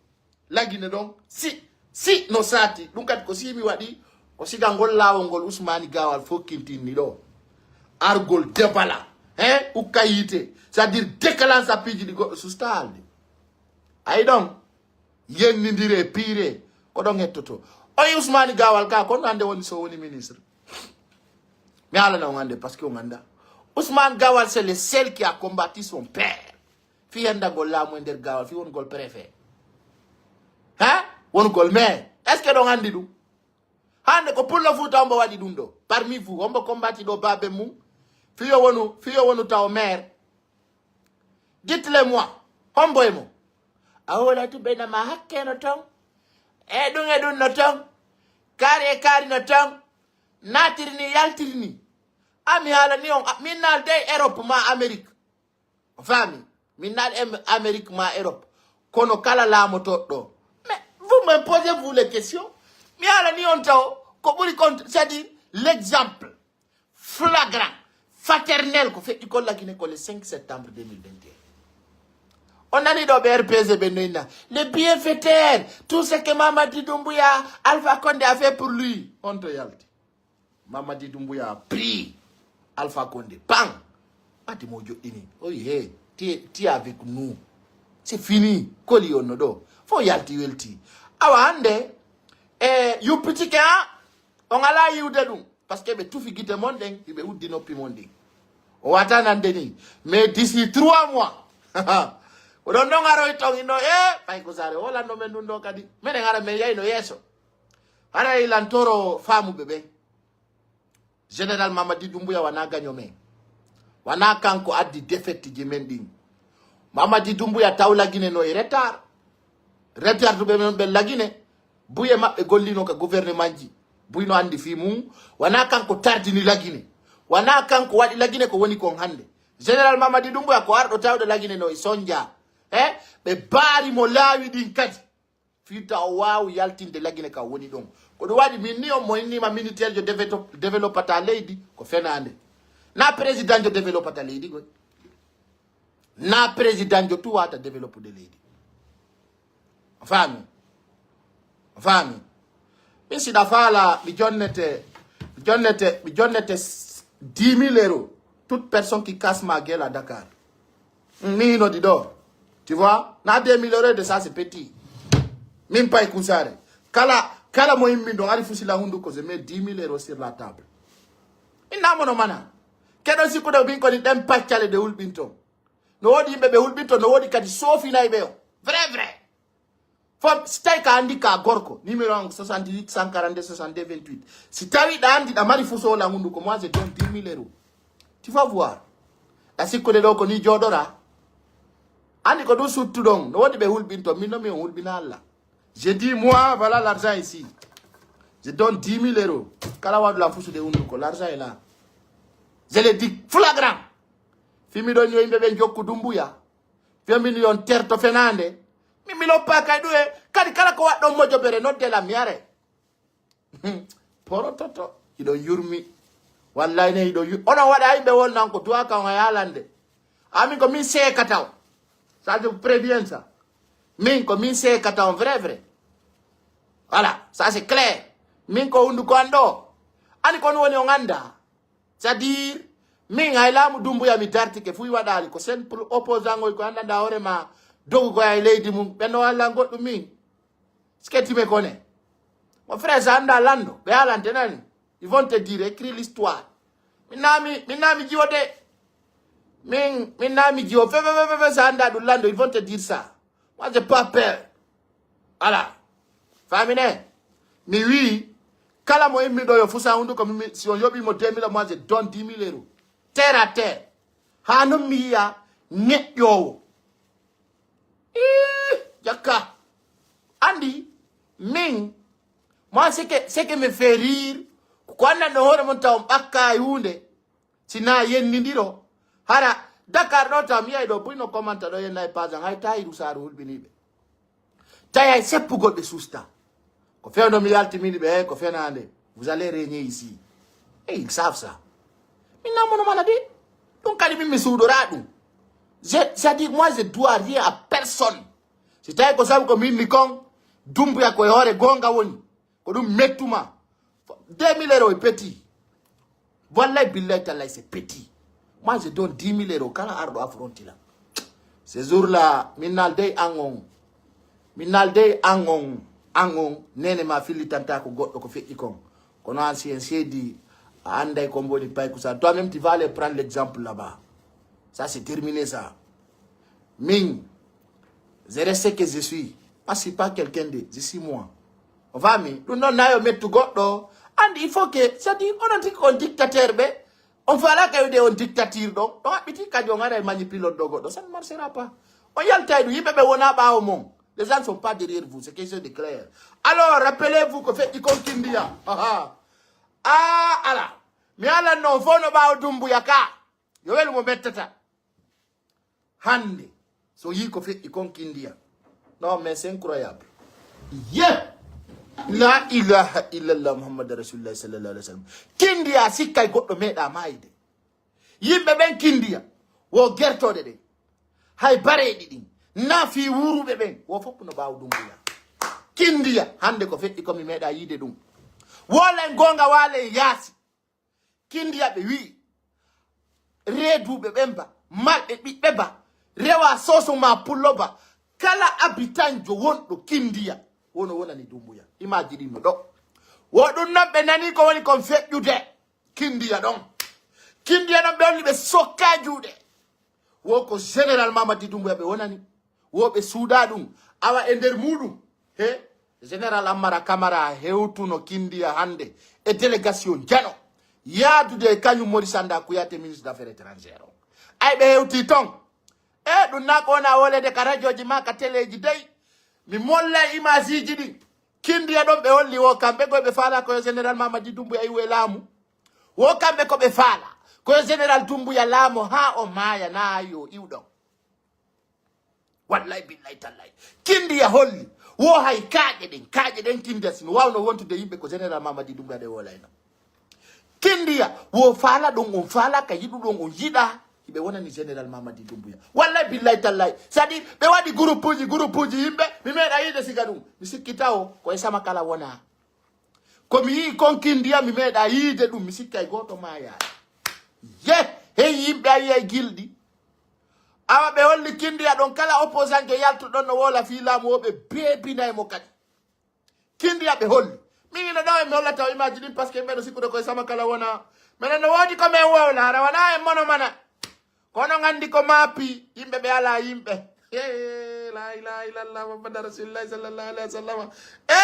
Lagine ɗon, si, si no saati, ɗum kadi ko si mi waɗi, ko siga ngol laawol ngol Usmani Gawal fokkintinni ɗo. Argol debala, hein, ukka yiite, c'est-à-dire déclenche piiji ɗi goɗɗo susta haalde. Ayi ɗon, yennindire, piire, ko ɗon hettoto. Oyi Usmani Gawal ka, kon hannde woni so woni ministre. Mi haalana on hannde, parce que on annda. Ousmane Gawal, c'est le seul qui a combattu son père. Fii hendagol laamu e nder Gawal, fii wonugol préfet. Hein? Wonugol maire. Est-ce que ɗon anndi ɗum? Hannde ko Pullo Fuuta hombo waɗi ɗum ɗo? Parmi vous, hombo combattu ɗo baabe mum? Fii yo wonu, fii yo wonu taw maire. Dites-le-moi, hombo e mo? A hoolatu ɓe nama hakke no ton. E ɗum e ɗum no ton. Kaari e kaari no ton. Naatiri ni, yaltiri ni. A mi haalani on, a- min naalde e Europe ma Amérique. O faami? Min naal em- Amérique ma Europe. Kono kala laamotoɗo. Mais vous me posez-vous les questions? Mi haalani on taw, ko ɓuri kon, c'est-à-dire l'exemple flagrant, fraternel, ko feƴƴi kon Lagine ko le cinq septembre deux mille vingt et un. On nani ɗo ɓe R P G ɓe no inna, le bienfaiteur, tout ce que Mamadi Doumbouya, Alpha Condé a fait pour lui. On to yalti. Mamadi Doumbouya a pris Alpha Condé. Bang! Ati mo joɗɗini. O wi, hey, tu es, tu es avec nous. C'est fini. Koli on no ɗo. Fo yalti welti. Awa hannde, e yuppitike ha, on alaa yiwde ɗum. Parce que ɓe tufi gite mon ɗen, ɓe uddi noppi mon ɗin. O wata nande ni. Mais d'ici trois mois, ko ɗon ɗon aroy ton ino, e, ɓay ko saare, o lanno men ɗum ɗo kadi. Menen ara men yayno yeeso. Haray lan toro faamuɓe ɓen. Général Mamadi Doumbouya wana gagnant men. Wana kanko addi défaite ji men ɗin. Mamadi Doumbouya taw Lagine no e retard. Retard ɓe men ɓe Lagine. Buye maɓɓe gollino ka gouvernement ji. Buy no andi fii mum. Wana kanko tardini Lagine. Wana kanko waɗi Lagine ko woni kon hannde. Général Mamadi Doumbouya ko arɗo tawɗo Lagine no e sonja. He? Ɓe baari mo laawi ɗin kadi. Fii ta o waawu yaltinde Lagine ka woni ɗon. Ko ɗum waɗi min ni on mo innima ministère jo déveto- développata leydi ko fenaande. Na président jo développata leydi koy. Na président jo tuwata développude leydi. A faami? A faami? Min siɗa faala mi jonnete, mi jonnete, mi jonnete dix mille euros. Toute personne qui casse ma gueule à Dakar. Mi hinodi ɗo. Tu vois? Na deux mille euros de ça, c'est petit. Min pay kusare. Kala, kala mo immin ɗon ari fusi la hunduko, je mets dix mille euros sur la table. Min na mono mana. Keɗon sikkude min ko ni ɗen paccale ɗe hulɓinton. No woodi yimɓe ɓe hulɓinton, no woodi kadi soofinayɓe on. Vrai, vrai. Fo, si tawi ka andi ka gorko, numéro an soixante-huit cent quarante-deux soixante-deux vingt-huit. Si tawi ɗa andi ɗa mari fuso la hunduko, moi je donne dix mille euros. Tu vas voir. Ɗa sikkude ɗo ko ni jooɗora. Andi ko ɗum suttuɗon, no woodi ɓe hulɓinton, min no mi on hulɓina Allah. Je dis, moi, voilà l'argent ici. Je donne dix mille euros. Kala waɗu la fusude hunduko, l'argent est là. Je le dis flagrant. Fii miɗon yo yimɓe ɓen jokku Dumbuya. Fii min yon terto fenaande. Min mi loppa kay ɗum e, kadi kala ko waɗɗon mojobere, nodde la mi are. Porototo, hiɗon yurmi. Wallahi ne hiɗon yurmi. Onon waɗa yimɓe wol nan ko duwa kan o yaalande. Amin ko min seekata on. Ça, je vous préviens ça. Min ko min seekata on, vrai, vrai. Voilà, ça c'est clair. Min ko hunduko an ɗo. Ani kon woni on anda. C'est-à-dire, min hay laamu Dumbuya mi dartike fuy waɗaali ko sen pour opposant oy ko andanda hoore ma dogu ko ay leydi mum. Ɓen no wallan goɗɗum min. Siketime kone. Mon frère, sa anda lando, ɓe alante nani. Ils vont te dire, écris l'histoire. Min na mi, min na mi jiwo de. Min, min na mi jiwo. Fe, fe, fe, fe, fe, sa anda ɗum lando, ils vont te dire ça. Moi, j'ai pas peur. Voilà. Famine. Mi wi, kala mo immi ɗo yo fusa hunduko, mi, mi, si on yoɓi mo deux mille, moi, je donne dix mille euros. Terre à terre. Ha non mi yiya neɗɗowo. Ih, jakka. Andi, min, moi, ce que, ce que me fait rire, ko annan no hoore mon taw on ɓakka e huunde, si na yennindiro, hara Dakar ɗo taw mi yay ɗo, buy no commenta ɗo yenna e pajan, hay tahiru saaru hulɓiniɓe. Tawi hay seppugol ɓe susta. Ko fewndo mi yaltimini ɓe, ko fenaande. Vous allez régner ici. Et ils savent ça. Min na mono mana de. Ɗum kadi min mi suuɗora ɗum. Je, c'est-à-dire, moi, je dois rien à personne. Si tawi ko sabu ko min mi kon, Dumbuya ko e hoore goonga woni. Ko ɗum mettuma. Deux mille euros est petit. Wallahi billahi tallahi c'est petit. Moi, je donne dix mille euros kala arɗo affronti la. Ce jour-là, min nal dey an on. Min nal dey an on. An on, nene ma fillitanta ko goɗɗo ko feƴƴi kon. Kono an si en seedi, a anday ko mboni pay ko ça. Toi-même, tu vas aller prendre l'exemple là-bas. Ça, c'est terminé, ça. Min, je reste ce que je suis. Moi, je suis pas quelqu'un de, je suis moi. On va mi, ɗum noon nayo mettu goɗɗo. And il faut que, c'est-à-dire, onon tigi on dictateur ɓe, on faala kayude on dictature ɗon, ɗon haɓɓiti kadi on ara e manipulon ɗo goɗɗo. Ça ne marchera pas. On yaltay ɗum, yimɓe ɓe wona ɓaawo mon. Les gens ne sont pas derrière vous, c'est quelque chose de clair. Alors, rappelez-vous ko feƴƴi kon Kindiya. Ah, ala. Mi alan noon fof no ɓaawo Dumbuya ka. Yo welu mo mettata. Hannde, so yii ko feƴƴi kon Kindiya. Non, mais c'est incroyable. Ye! La ilaha illallah Muhammad Rasulullah sallallahu alaihi wasallam. Kindiya sikkay goɗɗo meeɗa maayde. Yimɓe ɓen Kindiya, wo gertooɗe ɗen. Hay bareeɗi ɗin, naa fii wuuruɓe ɓen, wo fof no ɓaawo Dumbuya. Kindiya, hannde ko feƴƴi ko mi meeɗa yiide ɗum. Woolen goonga waalen yaasi. Kindiya ɓe wi'i, reeduuɓe ɓen ba, marɓe ɓiɓɓe ba, rewa soso ma pullo ba, kala abitanjo wonɗo Kindiya, wono wonani Dumbuya. Imaaji ɗin no ɗo. Wo ɗum non ɓe nanii ko woni kon feƴƴude. Kindiya ɗon. Kindiya ɗon ɓe holli ɓe sokka juuɗe. Wo ko Général Mamadi Doumbouya ɓe wonani. Wo ɓe suuɗa ɗum. Awa e nder muɗum. He, Général Ammara Camara hewtuno Kindiya hannde e délégation jano. Yaadude e kañum Maurice Sanda Kouyaté, ministre des Affaires étrangères o. Ay ɓe hewti ton. E ɗum na ko wona wolede ka radioji ma, ka teleji dey. Mi molla e imageji ɗin. Kindiya ɗon ɓe holli wo kamɓe koye ɓe faala ko yo Général Mamadi Doumbouya iwu e laamu. Wo kamɓe ko ɓe faala. Ko yo Général Doumbouya laamo haa o maaya na yo iwu ɗon. Wallahi billahi tallahi. Kindiya holli. Wo hay kaaƴe ɗen. Kaaƴe ɗen Kindiya sino wawno wontude yimɓe ko Général Mamadi Doumbouya ɗe wolayno. Kindiya, wo faala ɗon, on faala ka yiɗu ɗon, on yiɗa. Hiɓe wonani Général Mamadi Doumbouya. Wallahi billahi tallahi. Sadi ɓe waɗi groupe uji, groupe uji yimɓe. Mi meeɗa yiide siga ɗum. Mi sikki tawo ko e sama kala wona. Ko mi yi'i kon Kindiya, mi meeɗa yiide ɗum, mi sikka e gooto maayaali. Ye, hey yimɓe, a yi'ay gilɗi. Awa ɓe holli Kindiya ɗon, kala opposant jo yaltu ɗon no woola fii laamu o, ɓe beebinay mo kadi. Kindiya ɓe holli. Min ino ɗon e mi hollata o imaaji ɗin, parce que yimɓe no sikkude koye sama kala wona. Menen no woodi ko men wowla, hara wona en mono mana. Kono nganndi ko maapi, yimɓe ɓe alaa yimɓe. Hee, la ilaha illallah, Muhammadu Rasulullah sallallahu alaihi wasallam. E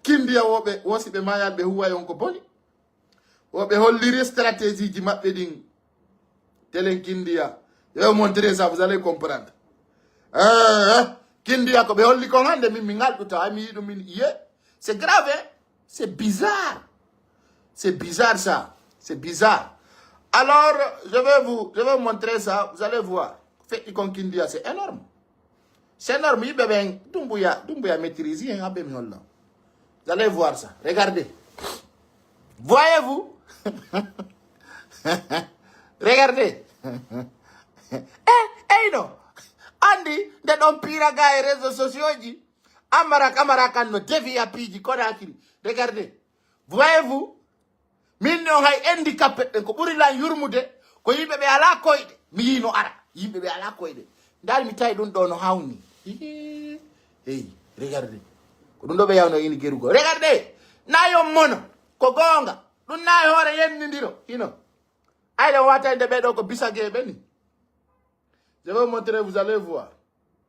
Kindiya woɓe, wosi ɓe maayal ɓe huway on ko boni. Woɓe holliri stratégie ji maɓɓe ɗin. Telen Kindiya. Je vais vous montrer ça, vous allez comprendre. Eh, eh. Kindiya ko ɓe holli kon hannde, min mi ngalɗuta, ay mi yiɗu min iye. C'est grave, hein? C'est bizarre. C'est bizarre ça. C'est bizarre. Alors, je vais vous, je vais vous montrer ça, vous allez voir. Feƴƴi kon Kindiya, c'est énorme. C'est normal, yimɓe ɓen, Dumbuya, Dumbuya maîtrise, hein, aɓe mi holla. Vous allez voir ça. Regardez. Voyez-vous? Regardez. Eh, eh, non. Anndi, nde ɗon piira ga e réseaux sociaux ji. Amara, Amara kan no defi ya piiji Conakry. Regardez. Voyez-vous? Min non hay handicapé ɓen ko ɓuri lan yurmude ko yimɓe ɓe alaa koyɗe. Mi yii no ara. Yimɓe ɓe alaa koyɗe. Ndaar mi tawi ɗum ɗo no hawni. Hii. Hey, regardez. Ko ɗum ɗo ɓe yawno ini gerugo. Regardez. Na yo mono. Ko goonga. Ɗum na e hoore yennindiro. Hino. Ay ɗo wata nde ɓe ɗo ko bisageeɓe ni. Je vais vous montrer, vous allez voir.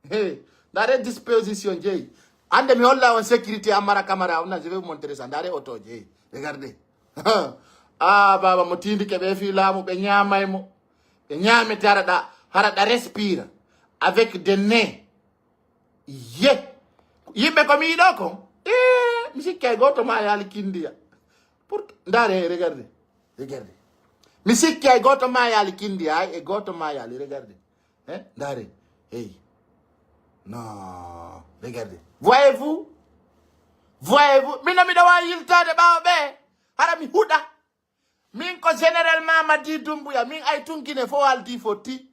Hey, ndaare disposition jeyi. Hannde mi holla on sécurité Amara Camara, on, je vais vous montrer ça. Ndaare oto jeyi. Regardez. Ah, baba, mo tindike ɓe fii laamu, ɓe ñaamay mo. Ɓe ñaamete hara ɗa, hara ɗa respire avec des nez. Ye. Yimɓe ko mi yiɗo ko. Eh, mi sikki hay gooto ma yaali Kindiya. Pour, ndaare, regardez. Regardez. Mi sikki hay gooto ma yaali Kindiya, hay e gooto ma yaali, regardez. Hein? Ndaare. Hey. Non. Regardez. Voyez-vous? Voyez-vous? Min no miɗo waawi yiltaade ɓaawo ɓe. Hara mi huɗa. Min ko Général Mamadi Doumbouya. Min ay tun Gine fo haldi fotti.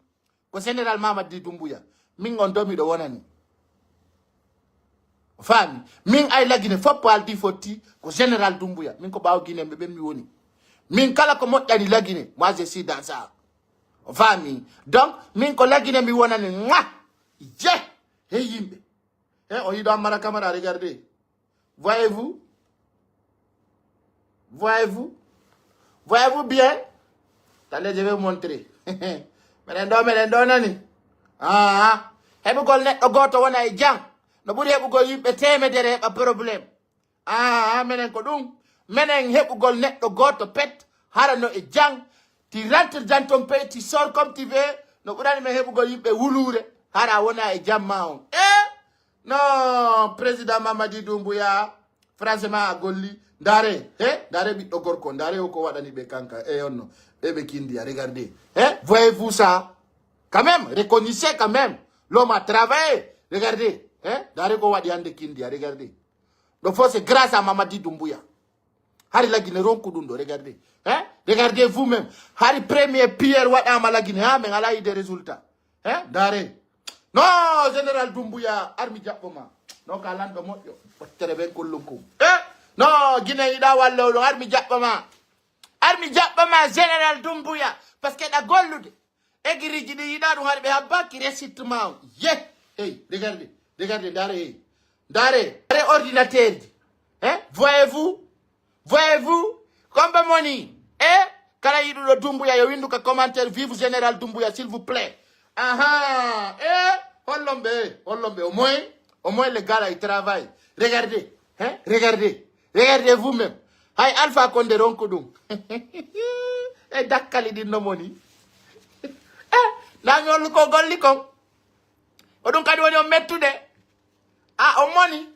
Ko Général Mamadi Doumbouya. Min on do miɗo wonani. O faami? Min ay Lagine fop haldi fotti. Ko Général Doumbouya. Min ko ɓaawo Gine ɓe ɓen mi woni. Min kala ko moƴƴani Lagine. Moi, je suis dans ça. O faami? Donc, min ko Lagine mi wonani. Nga! Je! Hey yimɓe. He, o yiɗo Amara Camara, regardez. Voyez-vous? Voyez-vous? Voyez-vous bien? Attendez, je vais vous montrer. Meɗen ɗo, meɗen ɗo nani. Ah, heɓugol neɗɗo gooto wona e jam. No ɓuri heɓugol yimɓe teemedere heɓa problème. Ah, menen ko ɗum. Menen heɓugol neɗɗo gooto pet, hara no e jam. Tu rentres dans ton pays, tu sors comme tu veux. No ɓurani men heɓugol yimɓe wuluure, hara wona e jam ma on. Eh? Non, président Mamadi Doumbouya, franchement, a golli. Ndaare, he? Ndaare ɓiɗɗo gorko, ndaare o ko waɗani ɓe kanka, e onno, ɓe ɓe Kindiya, regardez. He? Voyez-vous ça? Quand même, reconnaissez quand même. L'homme a travaillé. Regardez, he? Ndaare ko waɗi hannde Kindiya, regardez. Ɗo fof, c'est grâce à Mamadi Doumbouya. Hari Lagine ronku ɗum ɗo, regardez. Hein? Regardez vous-même. Hari premier pierre waɗama Lagine, ha, men ala idée résultat. Hein? Ndaare. Non, Général Doumbouya, ar mi jaɓɓo ma. Non, ka lanɗo moƴƴo. Wattere ɓen kollon kon. Eh? Non, Gine yiɗa walle oɗon, ar mi jaɓɓo ma. Ar mi jaɓɓo ma, Général Doumbouya. Parce que ɗa gollude. Egiriji ɗi yiɗa ɗum hari ɓe habba ki resittement. Ye. Hey, regardez. Regardez, ndaare, hey. Ndaare, ndaare ordinateur ji. Hein? Voyez-vous? Voyez-vous? Kombe moni. Eh? Kala yiɗuɗo Doumbouya, yo windu ka commentaire, vive Général Doumbouya, s'il vous plaît. Aha. Eh? Hollon ɓe, hollon ɓe. Au moins, au moins, le gars là, il travaille. Regardez. Hein? Regardez. Regardez vous-même. Hay Alpha Condé ronku ɗum. E dakkali ɗin no moni. Eh, na mi hollu ko golli kon. O ɗum kadi woni on mettude. A, on moni.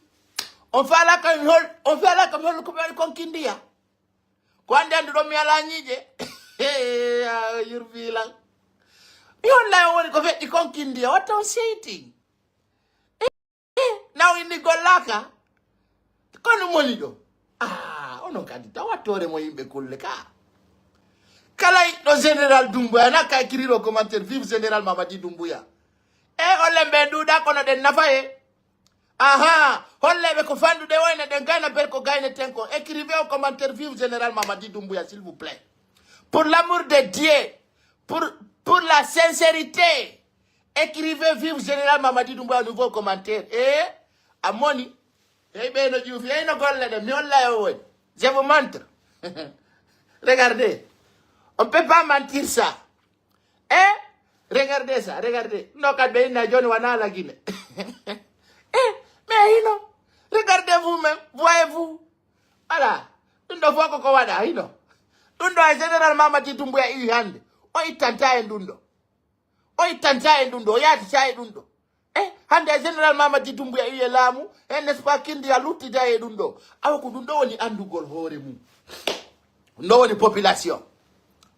On faala ko mi hol, on faala ko mi hollu ko mi waɗi kon Kindiya. Ko andi andu ɗon mi alaa ñiiƴe. A, yurbilan. Mi holla on woni ko feƴƴi kon Kindiya. What on saying? Naw indi gollaka. Kono moni ɗo. Ah, onon kadi tawa toore mo yimɓe kulle ka. Kala yiɗɗo Général Doumbouya, na ka écrire au commentaire, vive Général Mamadi Doumbouya. E holle ɓe ɗuuɗa kono ɗen nafa e. Aha, holle ɓe ko fanɗude o ene ɗen gayna ber ko gayne ten ko. Écrivez au commentaire, vive Général Mamadi Doumbouya, s'il vous plaît. Pour l'amour de Dieu, pour, pour la sincérité, Écrivez vive Général Mamadi Doumbouya, nouveau commentaire. Eh, a moni. Hey, ɓe no ƴuufi, hey, no golle ɗen. Mi holla e o woni. Je vous montre. Regardez. On peut pas mentir ça. Eh, regardez ça, regardez. Non, kad ɓe inna joni wana la Guinée. Eh, mais hino. Regardez vous-même, voyez-vous. Voilà. Ɗum ɗo fof ko ko waɗa, hino. Ɗum ɗo e Général Mamadi Doumbouya iwi hannde. O ittanta en ɗum ɗo. O ittanta en ɗum ɗo, o yaatita e ɗum ɗo. Eh, hannde e Général Mamadi Doumbouya iwi e laamu, eh, n'est-ce pas, Kindiya luttida e ɗum ɗo. Awa ko ɗum ɗo woni anndugol hoore mum. Ɗum ɗo woni population.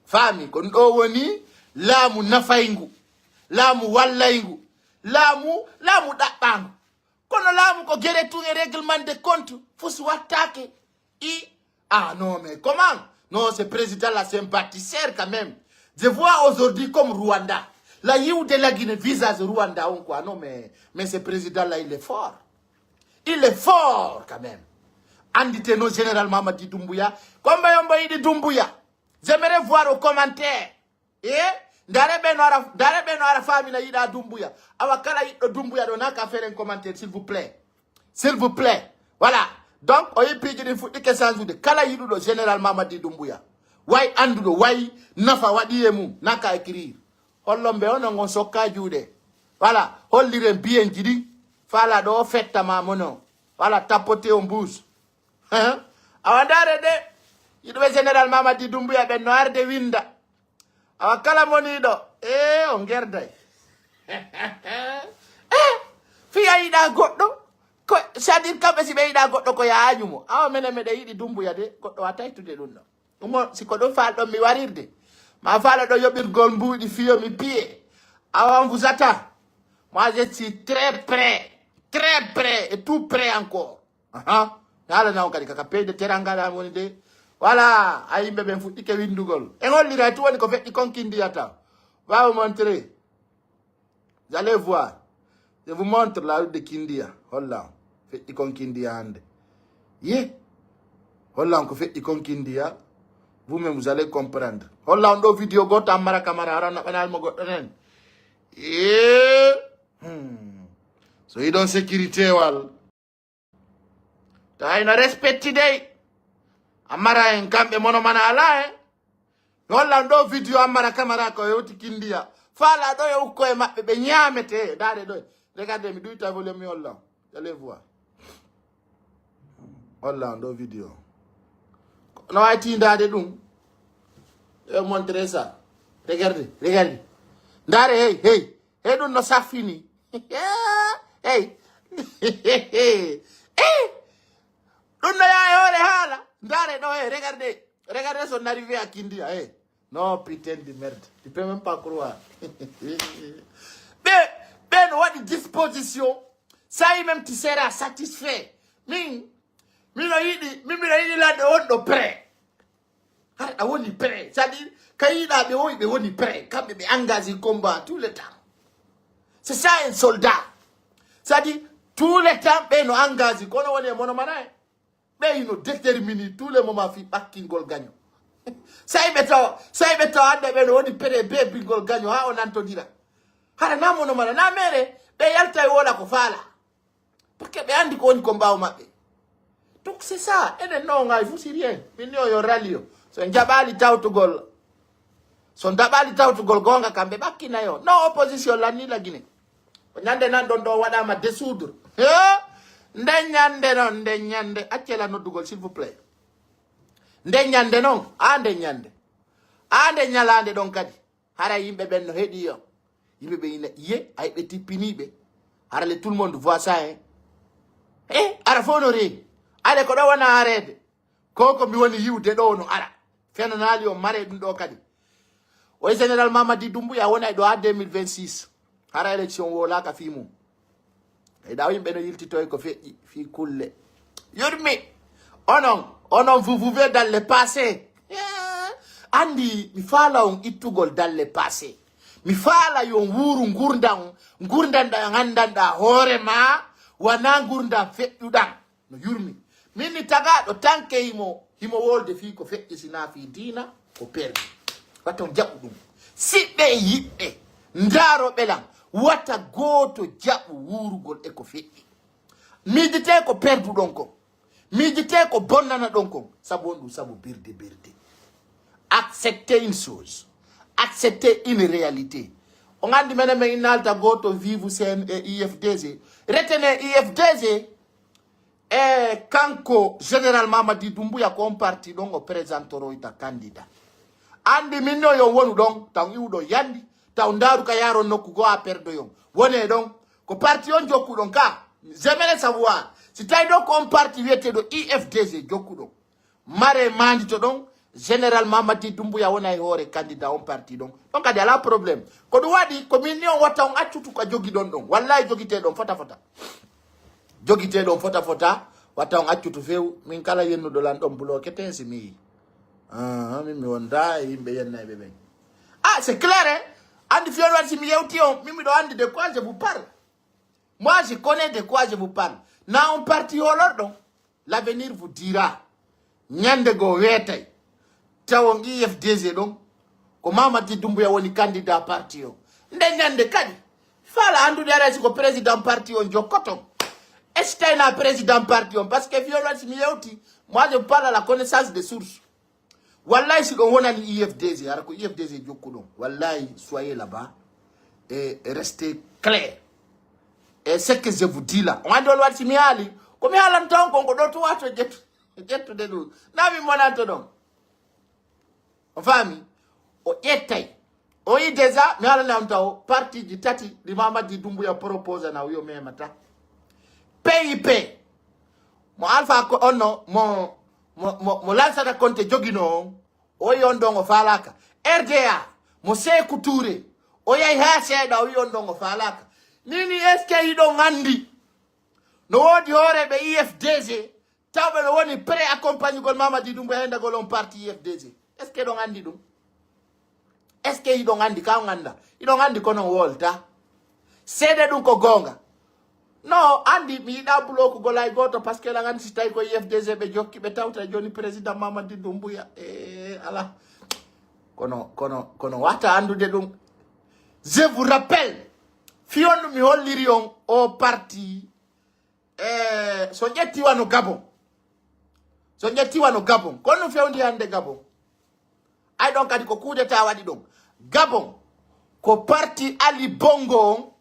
Faami, ko ɗum ɗo woni laamu nafayngu, laamu wallayngu, laamu, laamu ɗaɓɓaangu. Kono laamu ko gere tun e règlement de compte, fus wattaake. I, ah non, mais comment? Non, ce président-là, c'est un bâtisseur quand même. Je vois aujourd'hui comme Rwanda. La yiwde la Guinée visage Rwanda on quoi. Non, mais, mais ce président-là, il est fort. Il est fort quand même. Andite no Général Mamadi Doumbouya. Komba yombo yiɗi Doumbouya. J'aimerais voir au commentaire. Eh, ndaare ɓe no ara, ndaare ɓe no ara faamina yiɗa Doumbouya. Awa kala yiɗɗo Doumbouya ɗo naka feren commentaire, s'il vous plaît. S'il vous plaît. Voilà. Donc, o yi piiji ɗin fuɗɗike sansude. Kala yiɗuɗo Général Mamadi Doumbouya. Way annduɗo, way nafa waɗi e mum. Naka écrire. Hollon ɓe onon on sokka juuɗe. Voilà. Holliren biyenji ɗin. Fala ɗo fetta ma mono. Voilà, tapoter on bouge. Hein? Awa ndaare de. Yiɗuɓe Général Mamadi Doumbouya ɓen no arde winda. Awa kala moniiɗo, eh, on gerday. Eh, fii a yiɗa goɗɗo, ko, c'est-à-dire kamɓe si ɓe yiɗa goɗɗo ko yaañu mo. Awa menen meɗen yiɗi Doumbouya de, goɗɗo a taytude ɗum ɗo. Ɗum o, si ko ɗum faalɗon mi warirde, ma faala ɗo yoɓirgol mbuuɗi fiyo mi piye. Awa on vous attend. Moi, je suis très prêt, très prêt et tout prêt encore. Aha. Mi haalana on kadi kaka peyde teranga ɗan woni de. Voilà, a yimɓe ɓen fuɗɗike windugol. En hollira tu woni ko feƴƴi kon Kindiya ta. Va vous montrer. Vous allez voir. Je vous montre la route de Kindiya. Holla on. Feƴƴi kon Kindiya hannde. Ye. Holla on ko feƴƴi kon Kindiya. Vous-même, vous allez comprendre. Holla on ɗo vidéo goto Ammara Kamara, hara naɓanal mo goɗɗo nen. Ye. Hmm. So yiɗon sécurité wal. Tawi no respecti dey. Ammara en kamɓe mono mana ala en. Mi holla on ɗo vidéo Ammara Kamara ko hewti Kindiya. Faala ɗo e ukko e maɓɓe ɓe ñaamete. Ndaare ɗo. Regardez, mi ɗuyta volume mi holla on. Allez voir. Holla on ɗo vidéo. No wawi tindaade ɗum. E montre ça. Regardez, regardez. Ndaare hey, hey. Hey ɗum no saffini. Hey. Eh. Ɗum no yaa e hoore haala. Ndaare ɗo hey, regardez. Regardez son arrivée à Kindia, eh. Non, putain de merde. Tu peux même pas croire. Ɓe, ɓe no waɗi disposition. Ça y est, même tu seras satisfait. Min, mino yiɗi, min mino yiɗi lande on ɗo prêt. Hara a woni prêt. C'est-à-dire, ka yiɗa ɓe woy ɓe woni prêt. Kamɓe ɓe engagé combat tout le temps. C'est ça un soldat. C'est-à-dire, tout le temps, ɓe no engagé. Kono woni e mono mana, eh. Ɓe hino déterminé tout le moment fii ɓakkingol gaño. Say ɓe tawa, say ɓe tawa hannde ɓe no woni prêt bee bingol gaño haa o nantodira. Hara na mono mana, na mere, ɓe yalta e wola ko faala. Parce que ɓe anndi ko woni ko mbaaw maɓɓe. Donc c'est ça, enen no ngaay fu si rien. Min yo yo ralio. So en jaɓaali tawtugol. So ndaɓali tawtugol goonga kam, ɓe ɓakkina yo. No opposition lanni la Guinée. Ko ñande nan ɗon ɗo waɗama dissoudre. He? Nden ñande non, nden ñande. Accela noddugol, s'il vous plaît. Nden ñande non, a nden ñande. A nden ñalande ɗon kadi. Hara yimɓe ɓen no heɗi yo. Yimɓe ɓe ina iye, ay ɓe tippiniɓe. Hara le tout le monde voit ça, hein. Eh, ara fof no reeni. Ale ko ɗo wona areede. Ko ko mi woni yiwde ɗo no ara. Fenanaali on mare ɗum ɗo kadi. O général Mamadi Doumbouya wonay ɗo ha deux mille vingt-six. Hara élection wolaaka fii mum. Eɗa yimɓe no yiltitoy ko feƴƴi fii kulle. Yurmi, onon, onon vous vivez dans le passé. Andi, mi faala on ittugol dans le passé. Mi faala yo on wuuru ngurdan, ngurdan ɗan anndanɗa hoore ma, wana ngurdan feƴƴuɗan. No yurmi. Min ni tagaaɗo tanke himo, himo wolde fii ko feƴƴi si naa fii diina, ko perdi. Waton jaɓu ɗum. Siɓɓe e yiɓɓe, ndaaro ɓe lan. Wata gooto jaɓu wuurugol e ko feƴƴi. Miijitee ko perduɗon kon. Miijitee ko bonnanaɗon kon. Sabu honɗun? Sabu birde birde. Acceptez une chose. Acceptez une réalité. On anndi menen men inna alta gooto vive C N e I F D G. Retenez I F D G. E kanko Général Mamadi Doumbouya ko on parti ɗon o présentoroyta candidat. Anndi min no yo wonu ɗon, taw iwuɗon yandi, taw ndaaru ka yaaron nokku goo a perdoyon. Wonee ɗon, ko parti on jokkuɗon ka. J'aimerais savoir, si tawi ɗon ko on parti wiyeteeɗo I F D G jokkuɗon. Mare maandito ɗon, Général Mamadi Doumbouya wona e hoore candidat on parti ɗon. Ɗon kadi alaa problème. Ko ɗum waɗi, ko min ni on watta on accutu ka jogiɗon ɗon. Wallahi jogitee ɗon fota fota. Jogitee ɗon fota fota, watta on accutu few. Min kala yennuɗo lan ɗon bloquete si mi yi'i. Ah, min mi wonda e yimɓe yennayɓe ɓen. Ah, c'est clair, hein? Anndi fiyol waɗi si mi yewti on, min miɗo anndi de quoi je vous parle. Moi, je connais de quoi je vous parle. Na on parti holorɗon. L'avenir vous dira. Ñande goo weetay. Tawon I F D G ɗon. Ko Mamadi Doumbouya woni candidat parti on. Nde ñande kadi. Faala anndude aray si ko président parti on jokkoton. Est-ce que na président parti on? Parce que fiyol waɗi si mi yewti. Moi, je vous parle à la connaissance de source. Wallahi, si ɗon wonani I F D G, hara ko I F D G jokkuɗon. Wallahi, soyez là-bas et restez clair. Et ce que je vous dis là, on anndi on waɗi si mi haali, ko mi haalanta on kon ko ɗo tun wato ƴettu-, ƴettude ɗum. Na min monanto ɗon. On faami? O ƴettay. O yi déjà, mi haalana on taw, parti ji tati ɗi Mamadi Doumbouya proposana, o yo memata. P I P, mo Alpha ko onno, mo, mo, mo, mo Lansana Konte joginoo on, o yi on ɗon o faalaaka. R D A, mo Seeku Tuure, o yahi haa seeɗa, o yi on ɗon o faalaaka. Nii nii, est-ce que hiɗon anndi no woodi hooreeɓe I F D G, tawɓe no woni prêt accompagnugol Mamadi Doumbouya hendagol on parti I F D G? Est-ce que hiɗon anndi ɗum? Est-ce que hiɗon anndi? Ka on annda. Hiɗon anndi kono on wolta. Seede ɗum ko goonga. No, anndi mi yiɗaa bulokugol hay gooto, parce que lan anndi si tawi ko I F D G ɓe jokki ɓe tawta jooni président Mamadi Doumbouya. E, ala. Kono, kono, kono wata anndude ɗum. Je vous rappelle, fii on ɗum mi holliri on o parti, e, so ƴetti wano Gabon. So ƴetti wano Gabon. Ko honɗum fewndi hannde Gabon? Ay ɗon kadi ko coup d'État waɗi ɗon. Gabon, ko parti Ali Bongo on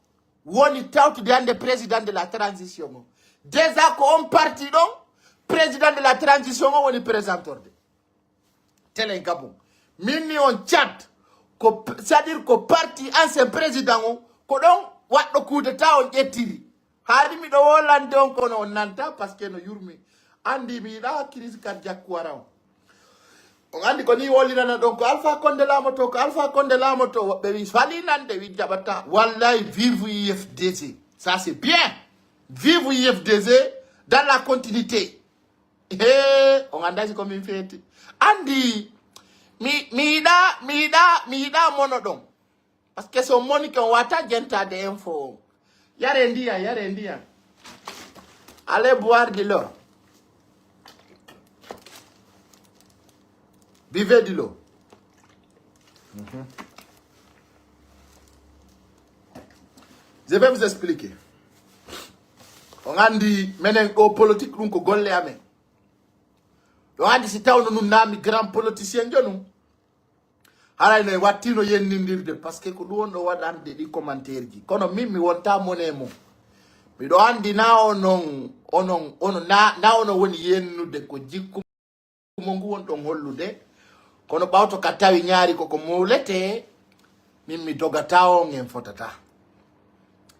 woni tawtude hannde président de la transition on. Déjà ko on parti ɗon, président de la transition on woni présentorde. Télé Gabon. Min ni on Tchad, ko, c'est-à-dire ko parti ancien président on, ko ɗon waɗɗo coup d'État on ƴettiri. Haali miɗo wolande on kono on nanta, parce que no yurmi. Anndi mi yiɗaa crise cardiaque wara on. On anndi ko ni wolirana ɗon ko Alpha Condé laamoto, ko Alpha Condé laamoto. Woɓɓe wi fali nande, wi jaɓata. Wallahi, vive I F D G. Ça c'est bien. Vive I F D G dans la continuité. He, on anndaa si ko min feeti. Anndi, mi, mi yiɗaa, mi yiɗaa, mi yiɗaa mono ɗon. Parce que so moni kon wata jentade info on. Yare ndiyan, yare ndiyan. Allez boire de l'eau. Buvez de l'eau. Mhm. Je vais vous expliquer. On anndi menen ɗo politique ɗum ko golle amen. On anndi si tawno nun naami grand politicien jo nun. Haray no e wattino yennindirde, parce que ko ɗum wonɗo waɗande ɗi commentaire ji. Kono min mi wonta mone mum. Miɗo anndi na onon, onon, ono, na, na ono woni yennude ko jikku mo ngu wonɗon hollude. Kono ɓawto ka tawi ñaari koko mowlete, min mi dogata on en fotata.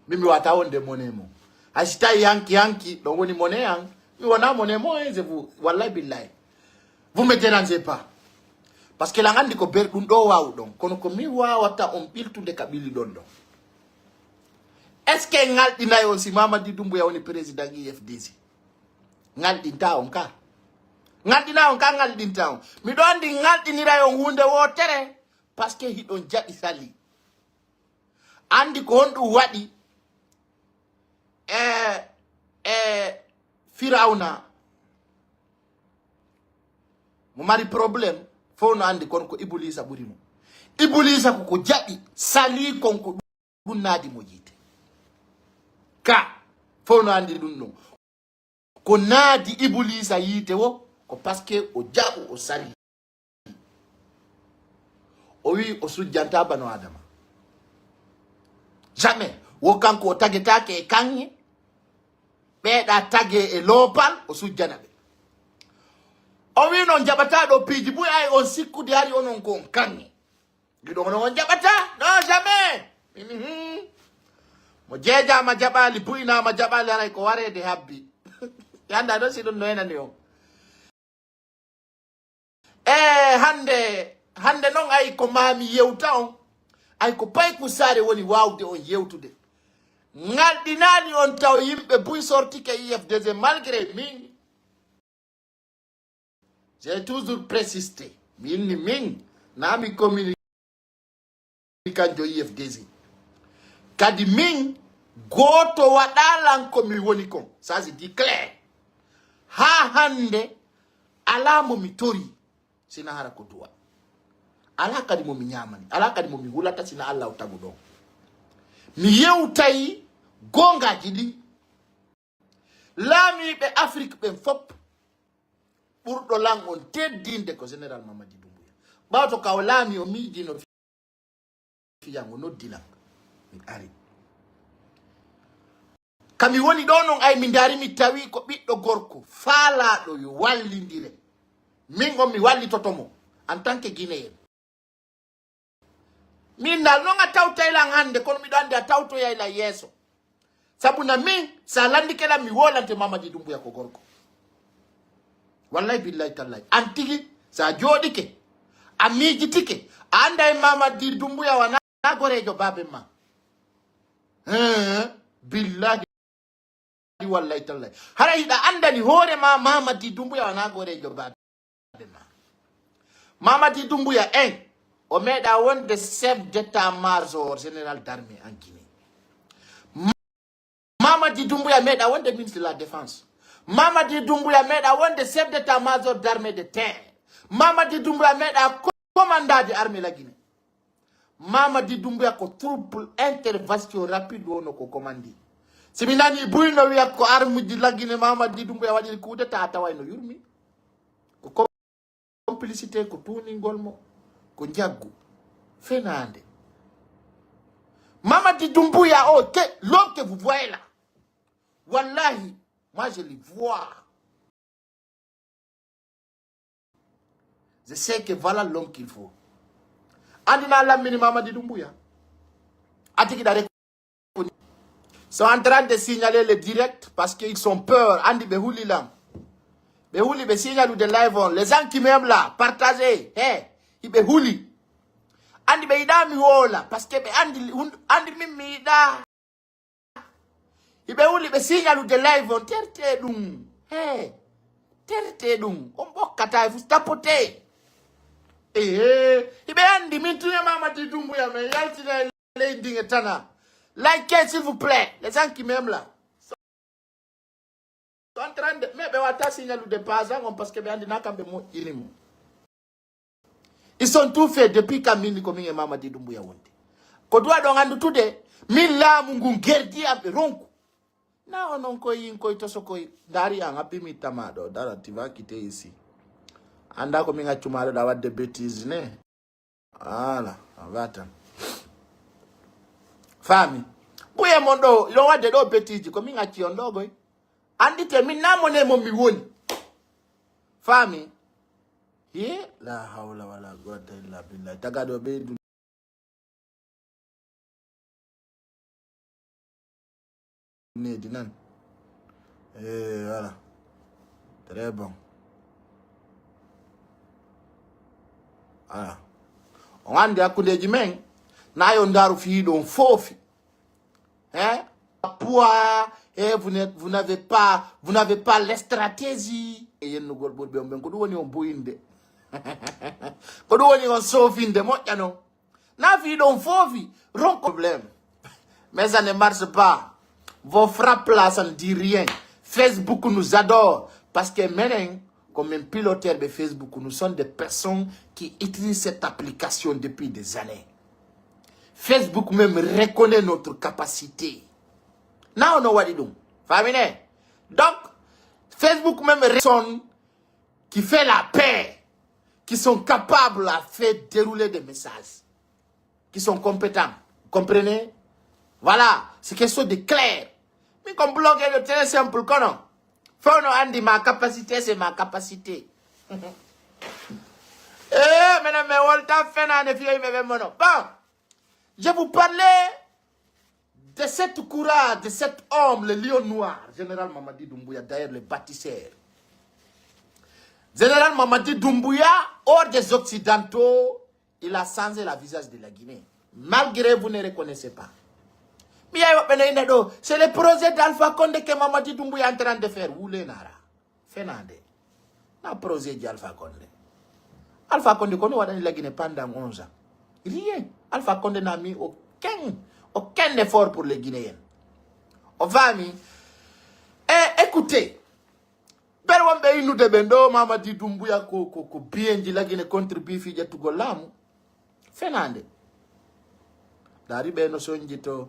Min mi wata wonde mone mum. Hay si tawi hanki hanki ɗon woni mone an, mi wona mone mo, je vous, wallahi billahi. Vous me dérangez pas. Parce que lan anndi ko ber ɗum ɗo waawuɗon. Kono ko mi waawata on ɓiltude ka ɓiliɗon ɗon. Est-ce que ngalɗinay on si Mamadi Doumbouya woni président I F D C? Ngalɗinta on ka. Ngalɗina on ka ngalɗinta on. Miɗo anndi ngalɗiniray on huunde wootere. Parce que hiɗon jaɓi sali. Anndi ko honɗum waɗi e, e Firawna mo mari problème, fof no anndi kon ko Ibuliisa ɓuri mo. Ibuliisa ko ko jaɓi, salii kon ko ɗun naadi mo yiite. Ka, fow no anndi ɗun ɗon. Ko naadi Ibuliisa yiite wo, ko parce que o jaɓu, o sari. O wi'i o sujjantaa bano Aadama. Jamais. Wo kanko o tagetaake e kaŋŋe. Ɓeeɗa tagee e loopal, o sujjana ɓe. O wi'i non jaɓataa ɗoo piiji buy, ay on sikkude hari onon ko on kaŋŋe. Giɗo onon on jaɓataa? Non, jamais. Mhm. Mo jeejaama jaɓaali, buynaama jaɓaali, haray ko wareede habbi. Yanda ɗon si ɗum no enani on. E hande, hande non ay ko maami yewta on. Ay ko payku saare woni waawde on yewtude. Ngalɗinaali on taw yimɓe buy sortike I F D G malgré min. J'ai toujours persisté. Min ni min, naa mi communique kanjo I F D G. Kadi min, gooto waɗaa lan ko mi woni kon. Ça, c'est dit clair. Haa hande, alaa mo mi tori, sina hara ko du'a. Alaa kadi mo mi ñaamani. Alaa kadi mo mi hulata, sina Allahu tagu ɗon. Mi yewtay goongaaji ɗin. Laamiiɓe Afrik ɓen fop, ɓurɗo lan on teddinde ko Général Mamadi Doumbouya. Ɓawto ka o laami, o miijino fiyan, o noddi lan. Mi ari. Ka mi woni ɗo non, ay mi ndaari, mi tawi ko ɓiɗɗo gorko faalaaɗo yo wallindire. Min on mi wallitoto mo en tant que Guinéen. Min nal non a tawtay lan hande, kono miɗo andi a tawtoyay lan yeeso. Sabu na min, sa landike lan, mi wolante Mamadi Dumbuya ko gorko. Wallahi billahi tallahi. An tigi, sa jooɗike, a miijitike, a anday Mamadi Dumbuya wana goreejo baaben ma. Hee, billahi. Wallahi tallahi. Hara hiɗa andani hoore ma, Mamadi Dumbuya wana goreejo baabe ma. Mamadi Dumbuya en, o meeɗa wonde chef d'état-major général d'armée en Guinée. Ma-, Mamadi Dumbuya meeɗa wonde ministre de la défense. Mamadi Dumbuya meeɗa wonde chef d'état-major d'armée de terre. Mamadi Dumbuya meeɗa ko-, commandant de armée la Guinée. Mamadi Dumbuya ko troupe intervention rapide wono ko commandi. Si mi nani buy no wiya ko armuji la Guinée Mamadi Dumbuya waɗiri coup d'état, a taway no yurmi. Ko complicité, ko tuuningol mo, ko njaggu, fenaande. Mamadi Dumbuya, oh, que, l'homme que vous voyez là, wallahi, moi je le vois. Je sais que voilà l'homme qu'il faut. Andi na lammini Mamadi Dumbuya. Atiki da rek-, sont en train de signaler le direct parce qu'ils sont peur. Andi ɓe huli lan. Ɓe huli ɓe signalu de live on. Les gens qui m'aiment là, partagez. Hey, iɓe huli. Andi ɓe yiɗa mi wola parce que ɓe andi hun-, andi min mi yiɗa. Iɓe wuli ɓe signal de live on, terte ɗum. He, terte ɗum. On ɓokkata e fus tapote. Ehe, iɓe andi min tun e Mamadi Dumbuya men yaltina e leydi ndin e tana. Like, s'il vous plaît, les gens qui m'aiment là. Sont en train de, mais ɓe watta signalu de page on parce que ɓe andi na kamɓe moƴƴini mo. Ils sont tout fait depuis quand min ko min e Mamadi Dumbuya wonde. Ko duwa ɗon anndutude, min laamu ngun gerdi am ɓe ronku. Na onon koy yin koy toso koy, ndaari an abbi mi tama ɗo, dara, tu vas quitter ici. Anda ko min accu ma ɗo ɗa wadde bêtise ne. Voilà, on va attendre. Faami. Ɓuye mon ɗo, ɗo wadde ɗo bêtise, ko min acci on ɗo koy. Andite, min na mo ne mo mi woni. Faami? Ye, la hawla wala quwwata illa billah. Tagado be du-, nedi nan. Eh, voilà. Très bon. Voilà. On andi hakkundeji men, na yo ndaru fii ɗon foofi. Hein? Poids, eh, vous n'êtes, vous n'avez pas, vous n'avez pas les stratégies. E yennugol ɓurɓe on ɓen, ko ɗum woni on buyinde. Ko ɗum woni on soofinde, moƴƴa non. Na fii ɗon foofi, ronko problème. Mais ça ne marche pas. Vos frappes là, ça ne dit rien. Facebook nous adore. Parce que menen, comme un piloteur de Facebook, nous sommes des personnes qui utilisent cette application depuis des années. Facebook même reconnaît notre capacité. Naa on waɗi ɗum. Faamine? Donc, Facebook même reconnaît qui fait la paix, qui sont capables à faire dérouler des messages, qui sont compétents. Comprenez? Voilà, c'est quelque chose de clair. Min ko blogueur très simple, kono fewno andi ma capacité, c'est ma capacité. Eh, menen mi wolta fenaande fiyo yimɓe ɓen mono. Bon, je vous parlais de cet courage, de cet homme, le lion noir, général Mamadi Doumbouya, d'ailleurs le bâtisseur. Général Mamadi Doumbouya, hors des Occidentaux, il a changé le visage de la Guinée. Malgré vous ne reconnaissez pas. Mi yaay woɓɓe no inna ɗo, c'est le projet d'Alpha Condé que Mamadi Doumbouya est en train de faire. Wulenara. Fenaande. Na projet ji Alpha Condé. Alpha Condé ko no waɗani la Guinée pendant onze ans. Rien. Alpha Condé n'a mis aucun, aucun effort pour les Guinéens. On va mi. Eh, écoutez. Ɓen wonɓe innude ɓen ɗo Mamadi Doumbouya ko, ko, ko biyenji la Guinée contribue fii ƴettugol laamu. Fenaande. Daari ɓe no sonji to.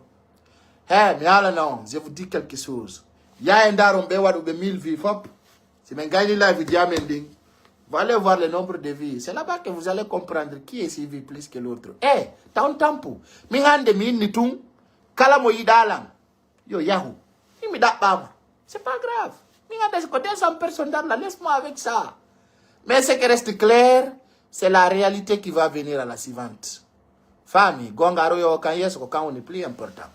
He, mi haalana on, je vous dis quelque chose. Yaa e ndaaron ɓe waɗuɓe mille vues fop. Si min gayni live ji amen ɗin, vous allez voir le nombre de vues. C'est là-bas que vous allez comprendre qui est suivi plus que l'autre. Eh, taw on tampu. Min hannde mi inni tun, kala mo yiɗaa lan, yo yahu. Min mi ɗaɓɓaama. C'est pas grave. Min hannde si ko deux cents personnes dans la, laisse-moi avec ça. Mais ce qui reste clair, c'est la réalité qui va venir à la suivante. Faami, goonga aroyo kan yeeso ko kan woni plus important.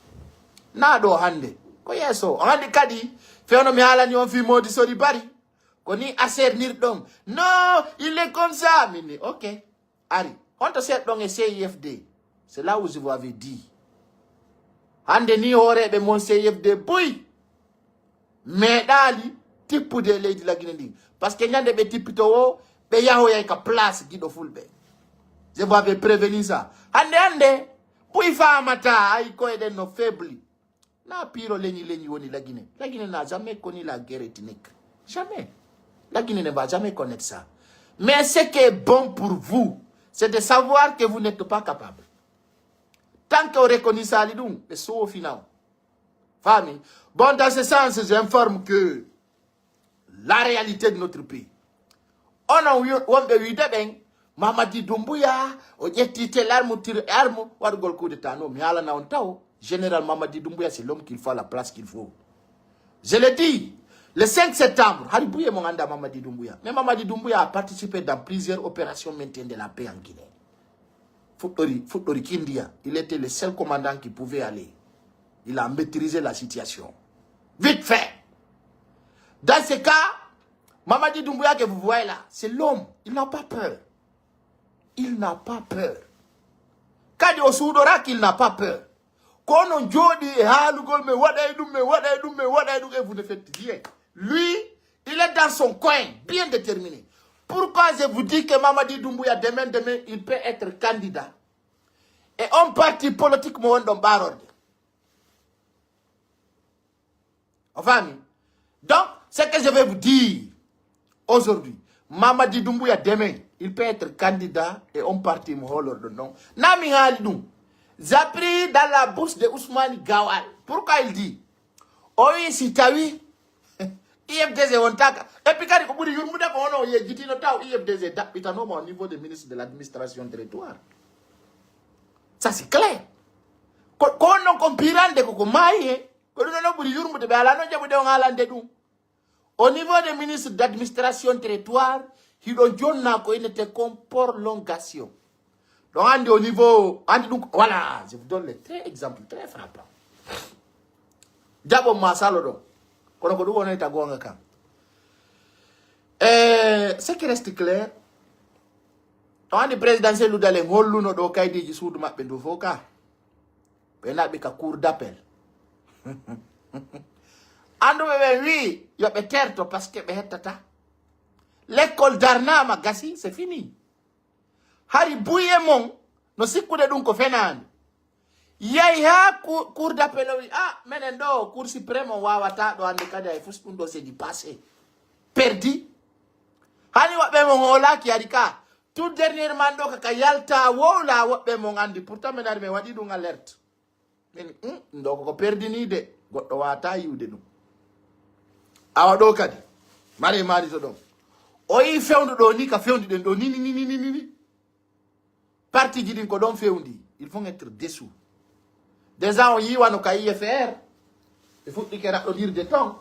Na ɗo hannde, ko yeeso. On anndi kadi, fewno mi haalani on fii Modi Sori Bari. Ko ni a sernirɗon. Non, il est comme ça. Min ni, ok. Ari. Honto seeɗon e C I F D? C'est là où je vous avais dit. Hannde ni hooreeɓe mon C I F D buy. Meeɗaali tippude e leydi la Guinée ndin. Parce que ñande ɓe tippito wo, ɓe yahoyay ka place giɗo fulɓe. Je vous avais prévenu ça. Hannde, hannde, buy faamata ay koye ɗen no faibli. Na piiro leñi leñi woni la Guinée. La Guinée n'a jamais connu la guerre ethnique. Jamais. La Guinée ne va jamais connaître ça. Mais ce qui est bon pour vous, c'est de savoir que vous n'êtes pas capable. Tant que on reconnaît ça, ɗum, ɓe soofina on. Faami? Bon, dans ce sens, j'informe que la réalité de notre pays. Onon wi-, wonɓe wiide ɓen, Mamadi Doumbouya, o ƴetti tel arme, tir arme, waɗugol coup d'état. Non, mi haalana on taw, Général Mamadi Doumbouya, c'est l'homme qu'il faut à la place qu'il faut. Je le dis, le cinq septembre, hari buye mon annda Mamadi Doumbouya. Mais Mamadi Doumbouya a participé dans plusieurs opérations maintien de la paix en Guinée. Fuɗɗori, fuɗɗori Kindia, il était le seul commandant qui pouvait aller. Il a maîtrisé la situation. Vite fait. Dans ce cas, Mamadi Doumbouya que vous voyez là, c'est l'homme. Il n'a pas peur. Il n'a pas peur. Kadi o suuɗoraaki, il n'a pas peur. Ko onon jooɗii e haalugol, "Men waɗay ɗum, men waɗay ɗum, men waɗay ɗum", et vous ne faites rien. Lui, il est dans son coin, bien déterminé. Pourquoi je vous dis que Mamadi Doumbouya, demain, demain, il peut être candidat? Et un parti politique mo wonɗon ɓaarorde. On faami? Donc, ce que je vais vous dire aujourd'hui, Mamadi Doumbouya, demain, il peut être candidat et un parti mo hoolorɗon non. Na mi haali ɗum. J'ai appris dans la bouche de Ousmane Gawal. Pourquoi il dit? O wi si tawi I F D G wontaaka. Et puis kadi ko ɓuri yurmude ko hono o yejjitino taw I F D G daɓɓitanooma au niveau des ministres de l'administration territoire. Ça c'est clair. Ko, ko on non kon pirande ko, ko maayi he. Ko ɗum non ɓuri yurmude, ɓe alaa non jaɓude on haalande ɗum. Au niveau des ministres d'administration territoire, hiɗo jonna ko innete kon prolongation. Donc, andi au niveau, andi ɗum, voilà, je vous donne les très exemples très frappants. Jaɓon ma salo ɗon. Kono ko ɗum wonayta goonga kan. Eh, ce qui reste clair, on andi présidentiel ɗudalen holluno ɗo kaydiji suudu maɓɓe ndu fof ka. Ɓe naɓi ka cour d'appel. Anduɓe ɓe wi yo ɓe terto parce que ɓe hettata. L'école darnama gasi, c'est fini. Hari buye mon no sikkude ɗum ko fenaande. Yahi haa cou-, cour d'appel o wi, "Ah, menen ɗo, cour suprême on waawata ɗo hannde kadi hay fus ɗum ɗo c'est du passé. Perdu." Hani woɓɓe mon hoolaaki hari ka. Tout dernièrement ɗo ka, ka yalta wowla woɓɓe mon andi. Pourtant men ari men waɗi ɗum alerte. Men, hmm, ɗum ɗo koko perdini de. Goɗɗo wata yiwde ɗum. Awa ɗo kadi. Mare mari to ɗon. O yi fewndo ɗo ni ka fewndi ɗen ɗo ni, ni, ni, ni, ni, ni, ni. Parti ji ɗin ko ɗon fewndi. Il faut être dessous. Déjà on yi wano ka I F R. Ɓe fuɗɗike raɗɗodirde ton.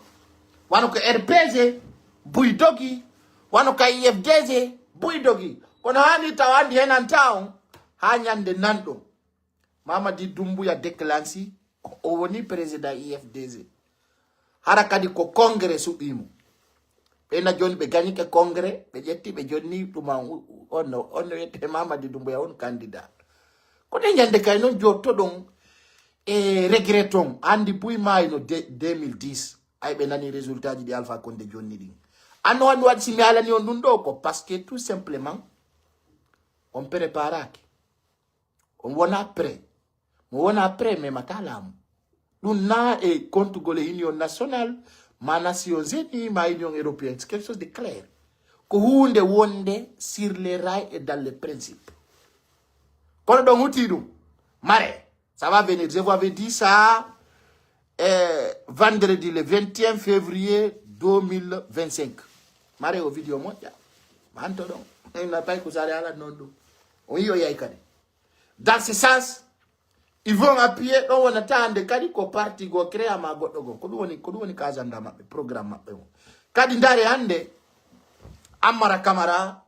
Wano ko R P G, buy dogi. Wano ka I F D G, buy dogi. Kono hani tawa andi henanta on. Ha ñande nanɗo. Mamadi Doumbouya déclenché, o woni président I F D G. Hara kadi ko congrès suɓii mo. Ɓe na jooni ɓe gañike congrès, ɓe ƴetti, ɓe jonni ɗum an, u-, u-, on no, on no wiyete Mamadi Doumbouya on candidat. Ko ɗe ñande kay non jottoɗon e regret on, andi buy maayno de, deux mille dix. Ay ɓe nani résultat ji ɗi Alpha Condé jonni ɗin. Anno on waɗi si mi haalani on ɗum ɗo ko parce que tout simplement, on préparaki. On wona prêt. Mo wona prêt, memata laamu. Ɗum na e kontugol e Union Nationale, ma Nations Unies, ma Union Européenne. C'est quelque chose de clair. Ko huunde wonde sur les rails et dans les principes. Kono ɗon huti ɗum. Mare, ça va venir. Je vous avais dit ça, eh, vendredi le vingt et un février deux mille vingt-cinq. Mare o vidéo moƴƴa. Manto ɗon. Ina pay ko sare ala non ɗum. On yi o yay kadi. Dans ce sens, ils vont appuyer ɗon wonata hande kadi ko parti go créa ma goɗɗo go. Ko ɗum woni, ko ɗum woni ka agenda maɓɓe, programme maɓɓe on. Kadi ndare hande, Amara Camara,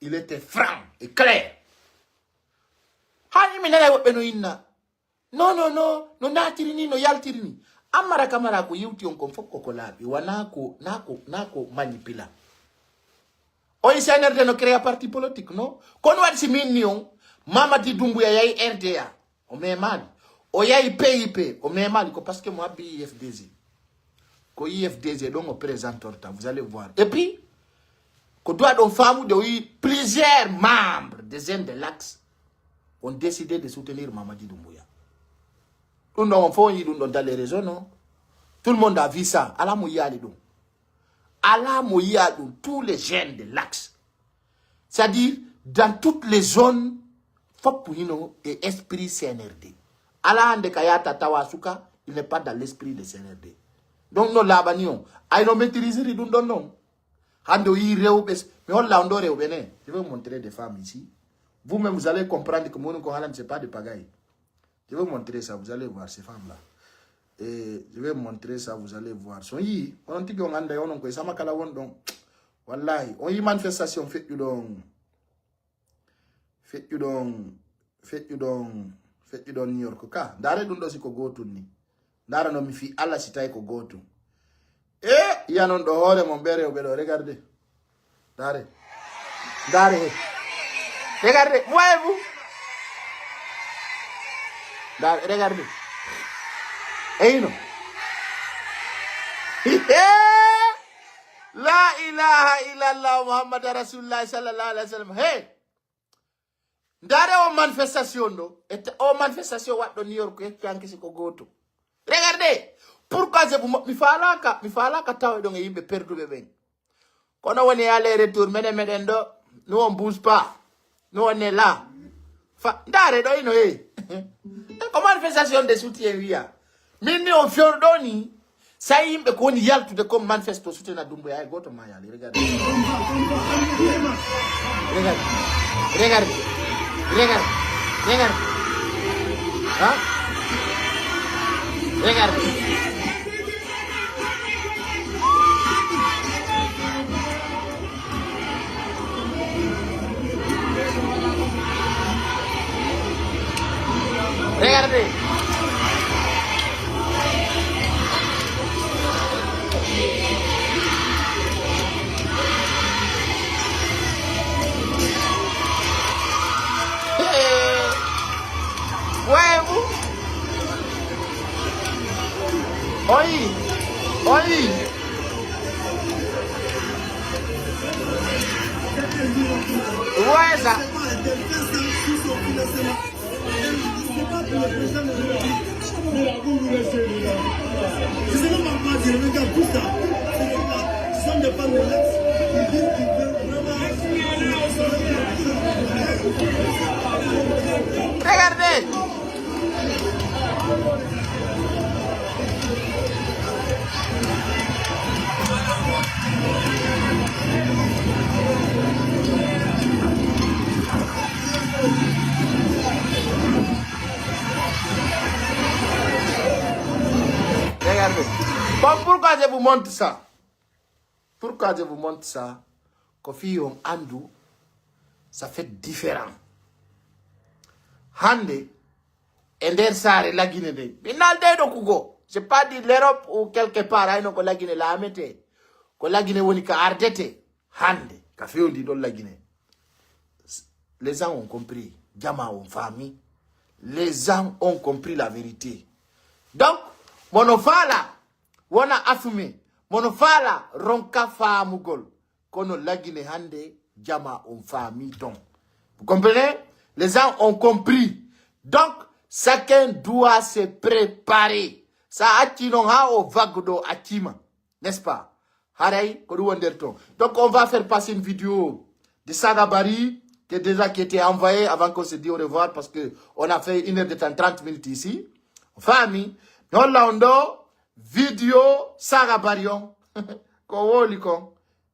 il était franc et clair. Hani mi nana woɓɓe no inna. Non, non, non, no naatiri ni, no yaltiri ni. Amara Camara ko yewti on kon fof koko laaɓi, wona ko, na ko, na ko manipula. O yi C N R D no créa parti politique, non? Kono waɗi si min ni on, Mamadi Doumbouya yahi R D A, o memaali. O yahi P I P, o memaali, ko parce que mo habbi I F D G. Ko I F D G ɗon o présentorta, vous allez voir. Et puis, ko duwa ɗon faamude, o yi plusieurs membres des jeunes de l'Axe ont décidé de soutenir Mamadi Doumbouya. Ɗum ɗon on fof on yi ɗum ɗon dans les réseaux, non? Tout le monde a vu ça. Ala mo yiyaali ɗum. Ala mo yiya ɗum. Tous les jeunes de l'Axe. C'est-à-dire, dans toutes les zones, fof hino e esprit C N R D. Ala hande ka yata tawa suka, il n'est pas dans l'esprit de C N R D. Donc, no laaɓani on. Ay no maîtrisiri ɗum ɗon non. Hande o yi rewɓe, mi holla on ɗo rewɓe ne. Je vais vous montrer des femmes ici. Vous-même, vous allez comprendre que mon ko halan, c'est pas de pagaille. Je vais vous montrer ça, vous allez voir ces femmes-là. Et je vais vous montrer ça, vous allez voir. So yi, on tigi on anda, on ko sama kala won ɗon. Wallahi, on yi manifestation feƴƴuɗo on. Feƴƴuɗo on, feƴƴuɗo on, feƴƴuɗo on New York ka. Ndaare ɗum ɗo si ko gootun ni. Ndaara no mi fii Alla si tawi ko gootun. E, yiya non ɗo hoore mon ɓe rewɓe ɗo, regardez. Ndaare. Ndaare he. Regardez, voyez-vous? Ndaare, regardez. Eyno. La ilaha illallah Muhammad Rasulullah sallallahu alaihi wasallam. Hey! Ndaare o manifestation ɗo, e ta-, o manifestation waɗɗo New York, e kanke si ko gooto. Regardez, pourquoi je vous mo-, mi faalaka, mi faalaka tawa ɗon e yimɓe perduɓe ɓen. Kono woni aller retour, menen meɗen ɗo, nous on bouge pas, nous on est là. Fa, ndaare ɗo ino, hey. E ko manifestation de soutien wiya. Min ni on fewndo ɗo ni, sa yimɓe ko woni yaltude comme manifesto soutenir Doumbouya, hay gooto ma yaali. Regardez. Regardez. Regardez. Regardez. Regardez. Hein? Regardez. Regardez. Voyez-vous? Oyi, oyi. Vous voyez ça? Pourquoi je vous montre ça? Pourquoi je vous montre ça? Ko fii on anndu, ça fait différent. Hannde, e nder saare Lagine nden, mi naalday ɗo kugo. C'est pas dit l'Europe ou quelque part, hayno ko Lagine laametee. Ko Lagine woni ka ardetee. Hannde, ka fewndi ɗon Lagine. Les gens ont compris. Jamaa on faami. Les gens ont compris la vérité. Donc, mono faala wona asume, mono faala ronka faamugol. Kono Lagine hannde, jamaa on faami ton. Vous comprenez? Les gens ont compris. Donc, chacun doit se préparer. Sa acci non ha o vague ɗo accima. N'est-ce pas? Haray, ko ɗum woni nder ton. Donc, on va faire passer une vidéo de Saga Bari, qui est déjà, qui était envoyée avant qu'on se dise au revoir, parce que on a fait une heure de temps, trente minutes ici. Faami, mi holla on ɗo vidéo Saga Bari on. Ko woli kon.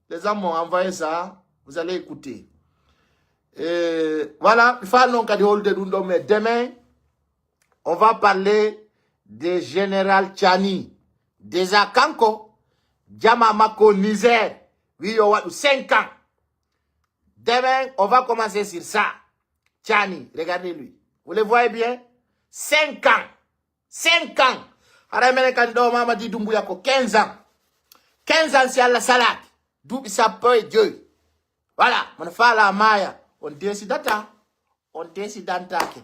Les gens m'ont envoyé ça. Vous allez écouter. Et voilà, mi faalaa non kadi holude ɗum ɗo, mais demain, on va parler de Général Tchani. Déjà kanko, jamaa makko Niger, wi yo waɗu cinq ans. Demain, on va commencer sur ça. Tchani, regardez-lui. Vous le voyez bien? Cinq ans. Cinq ans. Haray menen kan ɗo Mamadi Doumbouya ko quinze ans. Quinze ans si Allah salaaki. Duuɓi sappo e joy. Voilà, mono faalaa maaya. On décidata. On décidantaake.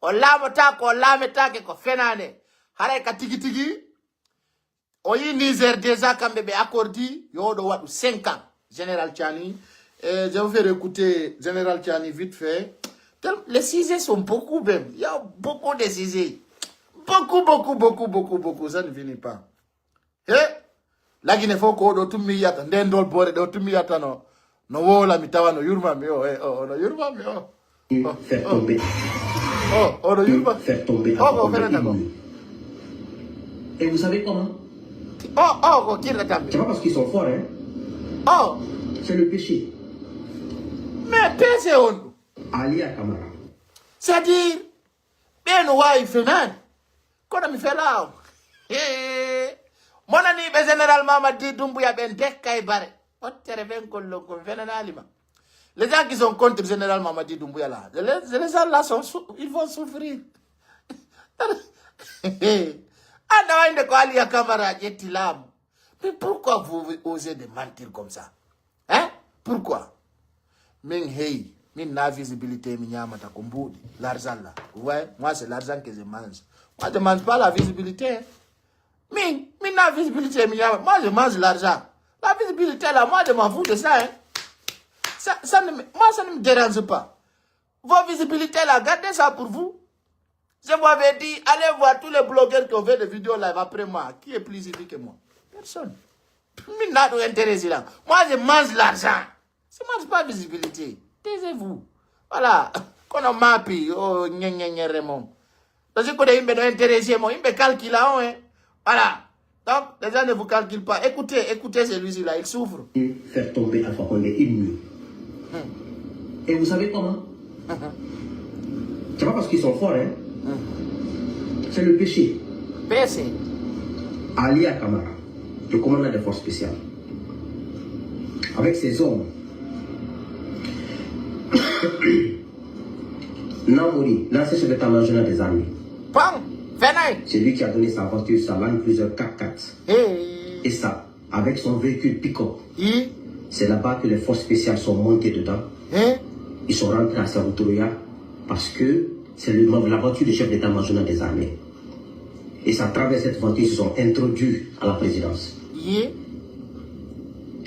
On laamotaako, on laametaake, ko fenaande. Haray ka tigi tigi, o yi Niger déjà, kamɓe ɓe accordi, yo ɗo waɗu cinq ans. Général Tchani, euh, je vais vous faire écouter Général Tchani vite fait. Tel-, les sujets sont beaucoup même. Il y a beaucoup de sujets. Beaucoup, beaucoup, beaucoup, beaucoup, beaucoup. Ça ne finit pas. He, Lagine fof ko oɗo tun mi yiyata, nden ndol boore ɗo tun mi yiyata no, no woola mi tawa no yurma mi o, eh, o, o no yurma mi o. Oh, faire oh, tomber. Oh, oh, no yurma. Faire tomber à oh, ko fenata ko. Et vous savez comment? Oh, oh, ko kirɗa tambi. C'est pas parce qu'ils sont forts, hein. Oh. C'est le péché. Mais péché on. Alia Camara. C'est-à-dire, ɓe no waawi fenaade. Kono mi felaa on. Hee. Monanii ɓe Général Mamadi Doumbouya ɓen dekka e bare. Ottere fen kollon ko mi fenanaali ma. Les gens qui sont contre Général Mamadi Doumbouya là, les, les gens là sont sou-, ils vont souffrir. Anda wayde ko Aliya Camara ƴetti laamu. Mais pourquoi vous osez de mentir comme ça? Hein? Pourquoi? Min, hey, min na visibilité mi ñamata ko mbuuɗi. L'argent là. Ouais, moi c'est l'argent que je mange. Moi je mange pas la visibilité. Min, min na visibilité mi ñamata. Moi je mange l'argent. La visibilité là, moi je m'en fous de ça, hein. Ça, ça ne me, moi ça ne me dérange pas. Vos visibilités là, gardez ça pour vous. Je vous avais dit, allez voir tous les blogueurs qui ont fait des vidéos live après moi. Qui est plus éduqué que moi? Personne. Min na ɗum intéressé là. Moi, je mange l'argent. Je mange pas visibilité. Taisez-vous. Voilà. Kono mapi, oh, ñeñeñere mon. Parce que ko de yimɓe no intéressé mon, yimɓe calcula on, hein. Voilà. Donc, les gens ne vous calculent pas. Écoutez, écoutez celui-ci là, il souffre. Faire tomber Alpha Condé une nuit. Et vous savez comment? C'est pas parce qu'ils sont forts, hein. C'est le péché. Péché. Alia Camara, le commandant des forces spéciales, avec ses hommes, Namori, l'ancien chef d'état-major des armées. Pam, fenay. C'est lui qui a donné sa voiture, sa Land Cruiser quatre quatre. Hey. Et ça, avec son véhicule pick-up. Hi. C'est là-bas que les forces spéciales sont montées dedans. Hein? Ils sont rentrés à Saruturuya parce que c'est le, la voiture du chef d'état-major des armées. Et c'est à travers cette voiture qu'ils se sont introduits à la présidence. Hi.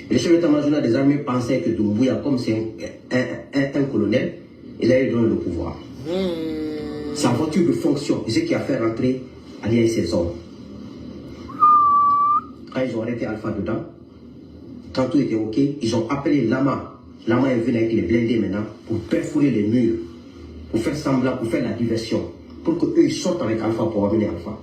Le chef d'état-major des armées pensait que Doumbouya, comme c'est un, un, un, un colonel, il a eu donné le pouvoir. Hey. Sa voiture de fonction, c'est ce qui a fait rentrer Ali et ses hommes. Quand ils ont arrêté Alpha dedans, quand tout était OK, ils ont appelé Lama. Lama est venu avec les blindés maintenant pour perforer les murs, pour faire semblant, pour faire la diversion, pour que eux ils sortent avec Alpha pour amener Alpha.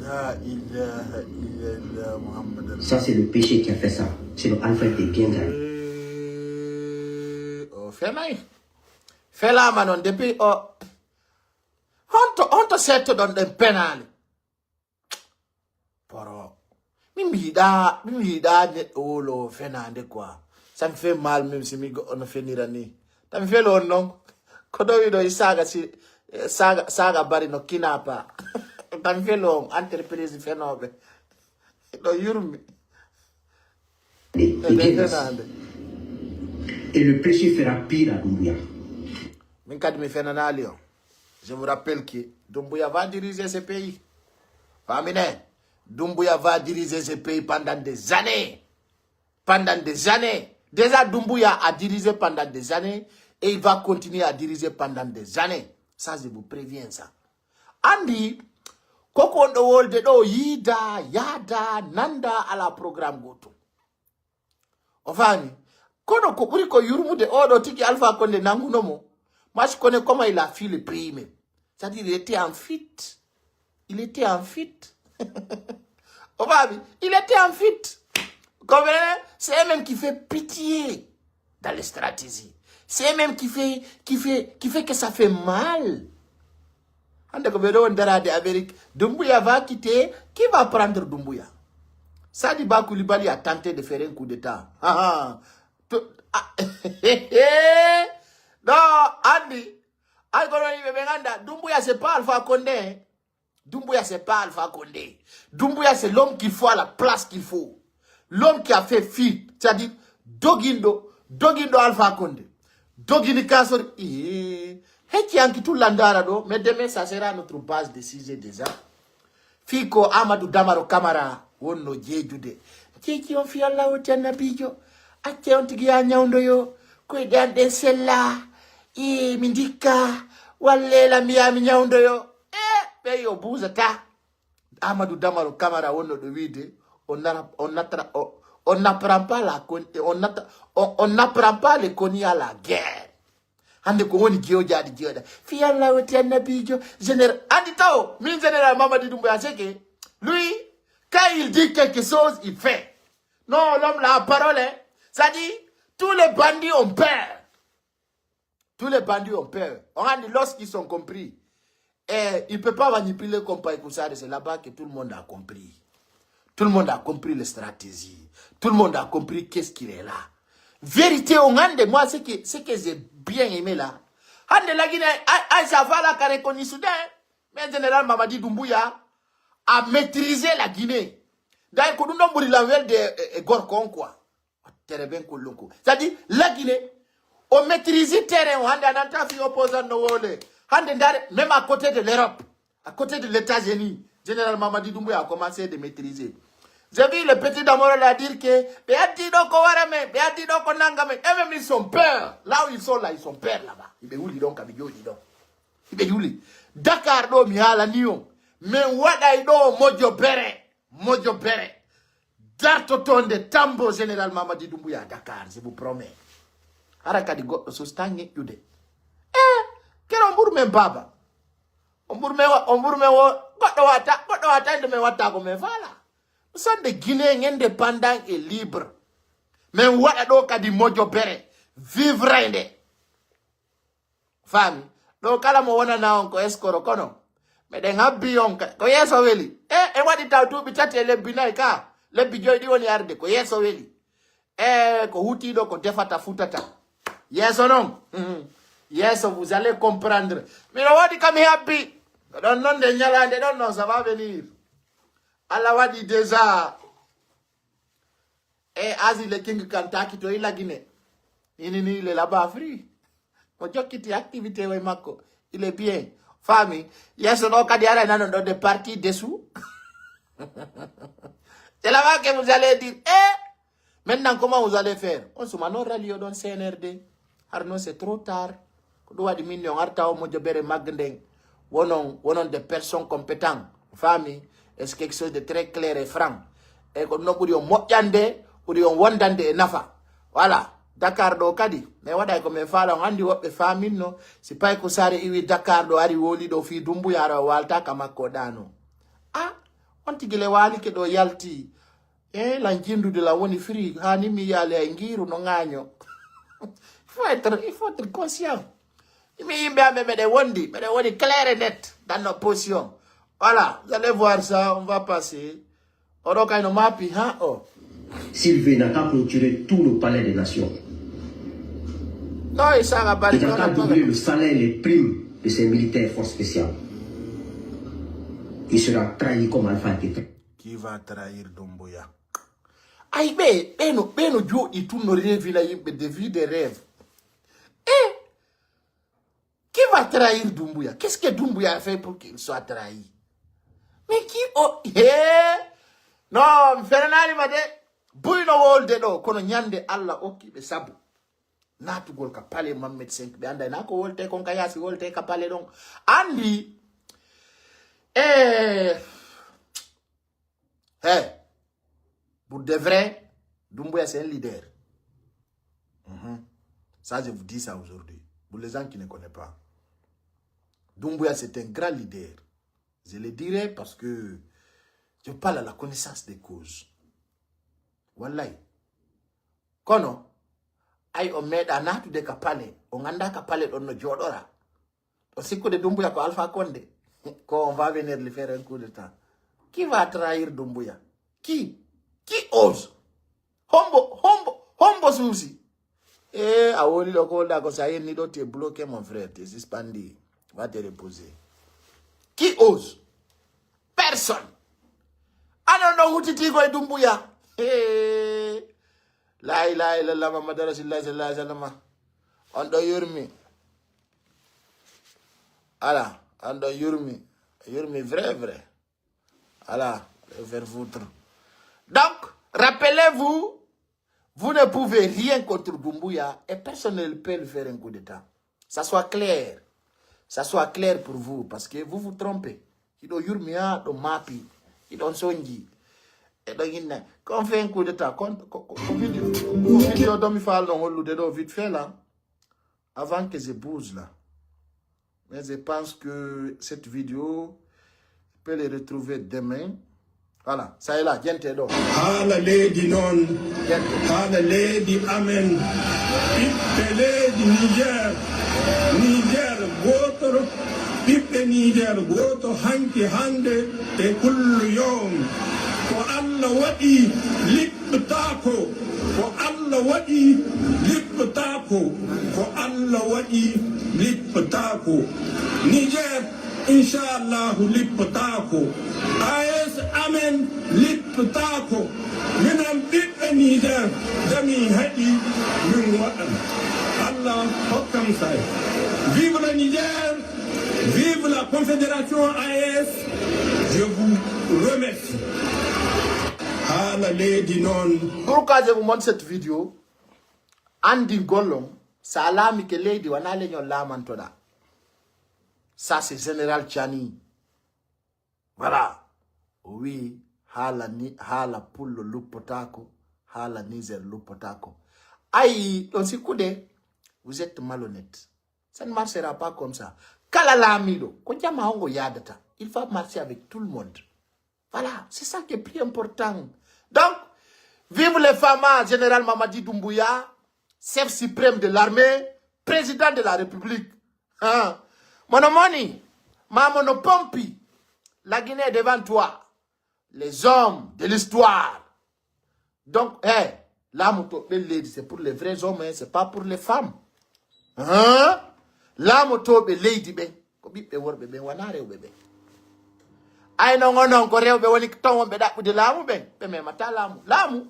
La ilaha illallah Muhammad. Ça, c'est le péché qui a fait ça. Sinon, Alpha était bien garé. Eh, o fenay. Felaama non depuis o. Honto, honto settoɗon ɗen penaale? Poro. Min mi yiɗaa, min mi yiɗaa neɗɗo wolo fenaande quoi. Ça me fait mal même si mi goɗɗo no fenira ni. Tami felo on non. Ko ɗo wiɗo e saaga si, saaga, saaga bari no kinapa. Tami felo on entreprise fenooɓe. Ɗo yurmi. Begins. Fenaande. Et le péché fera pire à Doumbouya. Min kadi mi fenanaali on. Je vous rappelle que Doumbouya va diriger ce pays. Famine. Doumbouya va diriger ce pays pendant des années. Pendant des années. Déjà, Doumbouya a dirigé pendant des années et il va continuer à diriger pendant des années. Ça, je vous préviens ça. Andi, koko on ɗo wolde ɗo yiida, yaada, nanda ala programme goto. O faami? Kono ko ɓuri ko yurmude oɗo tigi Alpha Condé nanguno mo. Moi, je connais comment il a fui le pays même. C'est-à-dire, il était en fuite. Il était en fuite. O faami? Il était en fuite. Comprenez? C'est elle-même qui fait pitié dans les stratégies. C'est elle-même qui fait, qui fait, qui fait que ça fait mal. Hande ko ɓe ɗo on daraade Amérique. Doumbouya va quitter. Qui va prendre Doumbouya? Sadi Ba Coulibaly a tenté de faire un coup d'état. Ah, ah. To- ah, non, Andy. Ay kono yimɓe ɓe ganda Doumbouya, c'est pas Alpha Condé. Doumbouya, c'est pas Alpha Condé. Doumbouya, c'est l'homme qu'il faut à la place qu'il faut. L'homme qui a fait fi, c'est-à-dire doginɗo, doginɗo Alpha Condé. Dogini kasori. Ee, hecci anki tun landara ɗo. Mais demain, ça sera notre base de sujet déjà. Fii ko Amadou Damaro Camara wonno jeejude. Jeeji on fii Allah woti annabiijo. Acce on tigi yaa ñawndoyo. Koyɗe an ɗen sella. Ii, mi ndikka. Walleela mbiyaa mi ñawndoyo. E, ɓe yo buusata. Amadou Damaro Camara wonno ɗo wiide, on nara-, on natara-, on, on n'apprend pas la con-, on nata-, on, on n'apprend pas les cognis à la guerre. Hande ko woni jewjaade jewɗa. Fii Allah woti annabiijo, général. Andi taw, min général Mamadi Doumbouya Seke, lui, quand il dit quelque chose, il fait. Non, l'homme, la parole, hein. Ça dit, tous les bandits ont peur. Tous les bandits ont peur. On a dit, lorsqu'ils sont compris, et il peut pas manipuler comme Paï Koussare, c'est là-bas que tout le monde a compris. Tout le monde a compris les stratégies. Tout le monde a compris qu'est-ce qu'il est là. Vérité, on a dit, moi, ce que, ce que j'ai bien aimé là. Hande la Guinée, a, a, ça va la carré connu soudain. Mais général Mamadi Doumbouya a maîtrisé la Guinée. D'ailleurs, ko ɗum ɗon ɓuri lan welde e, e gorko on quoi. Tere ben kullun ko. C'est-à-dire, la Guinée, on maîtrise terrain, on hande ananta fi opposant no wole. Hande ndare, même à côté de l'Europe, à côté de l'États-Unis, général Mamadi Doumbouya a commencé de maîtriser. J'ai vu le petit Damoro la dire que, ɓe addi ɗo ko wara men, ɓe addi ɗo ko nanga men. Et même ils sont peur. Là où ils sont là, ils sont peur là-bas. Iɓe wuli ɗon, kaɓe jooɗi ɗon. Iɓe wuli. Dakar ɗo mi haalani on. Men waɗay ɗo mojo bere. Mojo bere. Dartotonde tambo général Mamadi Doumbouya Dakar, je vous promets. Hara kadi goɗɗo sustan ñeƴƴude. Eh, kere on ɓuri men baaba. On ɓuri men wa-, on ɓuri men wo, goɗɗo wata, goɗɗo wata inde men watta ko men faala. Nous sommes des Guinéens indépendants et libres. Men waɗa ɗo kadi mojo bere. Vivre nde. Faami? Ɗo kala mo wonana on ko escroc kono. Meɗen habbi on ka, ko yeeso weli. E, e waɗi taw duuɓi tati e lebbi nayi ka. Lebbi joyi ɗi woni arde, ko yeeso weli. E, ko hutiiɗo ko defata futata. Yeeso non. Yeeso, vous allez comprendre. Miɗo woodi ka mi habbi. Ko ɗon non nde ñalaande ɗon non, ça va venir. Alla waɗi déjà. E Asie le King kan taki to ila Guinée. Ini ni le là-bas free. Mo jokkiti activité way makko. Il est bien. Faami. Yeeso ɗo kadi ara nano ɗo de parti dessous. C'est là-bas que vous allez dire, eh, maintenant comment vous allez faire? On suma non ralio ɗon C N R D. Arno c'est trop tard. Ko ɗum waɗi min on arta o mojo bere magga nden. Wonon, wonon des personnes compétents. Faami? C'est quelque chose de très clair et franc. E ko ɗum ɗon ɓuri on moƴƴande, ɓuri on wondande e nafa. Voilà. Dakar ɗo kadi, mais waɗay ko men faala on andi woɓɓe faaminno. Si pay ko saare iwi Dakar ɗo ari woli ɗo fii Dumbuya ara o walta ka makko ɗano. Ah, on tigi le waalike ɗo yalti. E lan jindude lan woni firi, hani mi yaali ay ngiiru no ŋaaño. Il faut être, il faut être conscient. Mi yimɓe am ɓe meɗen wondi, meɗen woni clair et net dans nos positions. Voilà, vous allez voir ça, on va passer. Oɗo kay no mapi, ha? Oh. Sylvain n'a qu'à clôturer tout le palais des nations. No, e saga bari Il n'a qu'à no doubler le salaire et les primes de ses militaires forces spéciales. Il sera trahi comme Alpha a été trahi. Qui va trahir Doumbouya? Ay, ɓe ɓe no ɓe no jooɗi tun no rêvina yimɓe de vie de rêve. Eh, qui va trahir Doumbouya? Qu'est-ce que Doumbouya a fait pour qu'il soit trahi? Mais qui o he? No, mi fenanali ma de. Buy no wolde ɗo, kono ñande Allah okki ɓe sabu natugol ka palais Mohammed cinq, ɓe anday na ko wolte kon ka yaasi, wolte ka palais ɗon. Andi, eh, hey, pour de vrai, Doumbouya c'est un leader. Mhm. Ça, je vous dis ça aujourd'hui. Pour les gens qui ne connaissent pas, Doumbouya, c'est un grand leader. Je le dirai parce que je parle à la connaissance des causes. Wallahi. Kono, ay, on meeɗa naatude ka palais, on annda ka palais ɗon no jooɗora. On sikkude Doumbouya ko Alpha Condé, ko on va venir lui faire un coup d'état. Qui va trahir Doumbouya? Qui? Qui ose? Hombo, hombo, hombo suusi? Eh, a woli ɗo ko wonɗa ko, sa yenni ɗo, t'es bloqué, mon frère, t'es suspendu. Va te reposer. Qui ose? Personne. Anon ɗon hutitigo e Doumbouya. Eh. La ilaha illallah Muhammadu Rasulullah sallallahu alaihi wasallam. On ɗo yurmi. Ala, on ɗo yurmi. Yurmi vrai, vrai. Ala, allez vous faire foutre. Donc, rappelez-vous, vous ne pouvez rien contre Doumbouya et personne ne peut lui faire un coup d'État. Ça soit clair. Ça soit clair pour vous, parce que vous vous trompez. Hiɗo yurmi ha ɗo maapi. Hiɗon sonji. E ɗon inna. Qu'on fait un coup d'État. Kon, ko, ko, ko vidéo, ko vidéo ɗo mi faalno hollude ɗo vite fait là. Avant que je bouge là. Mais je pense que cette vidéo, je peux les retrouver demain. Voilà, ça est là, gente ɗo. Haala leydi noon, Gente. Haala leydi amen, ɓiɓɓe leydi Niger, Niger gooto, ɓiɓɓe Niger gooto, hanki hannde e kullu yowm. Ko Allah waɗi, liɓɓtaako. Ko Allah waɗi, liɓɓtaako. Ko Allah waɗi, liɓɓtaako. Niger, inchallahu, liɓɓtaako. A S amen, liɓɓtaako. Minen ɓiɓɓe Niger, de min heɓi, min waɗan. Allah hokkam say. Vive le Niger, vive la Confédération A S. Je vous remercie. Haala leydi noon. Pourquoi je vous montre cette vidéo? Andi gollon, sa laamike leydi, wana leñol laamantoɗa. Ça, c'est Général Tchani. Voilà. O wi, haala ni, haala pullo luppotaako, haala Niger luppotaako. Ayi, ɗon sikkude, vous êtes malhonnête. Ça ne marchera pas comme ça. Kala laamiɗo, ko jama hongo yaadata. Il faut marcher avec tout le monde. Voilà, c'est ça qui est plus important. Donc, vive le fama général Mamadi Doumbouya, chef suprême de l'armée, président de la République. Hein? Mon moni, ma mono pompi, la Guinée devant toi. Les hommes de l'histoire. Donc, hey, laamu to ɓen leydi, c'est pour les vrais hommes, hein, c'est pas pour les femmes. Hein? Laamu to ɓe leydi ɓen, ko ɓiɓɓe worɓe ɓen, wana rewɓe ɓen. Ay non, onon ko rewɓe woni ton wonɓe ɗaɓɓude laamu ɓen, ɓe memata laamu. Laamu,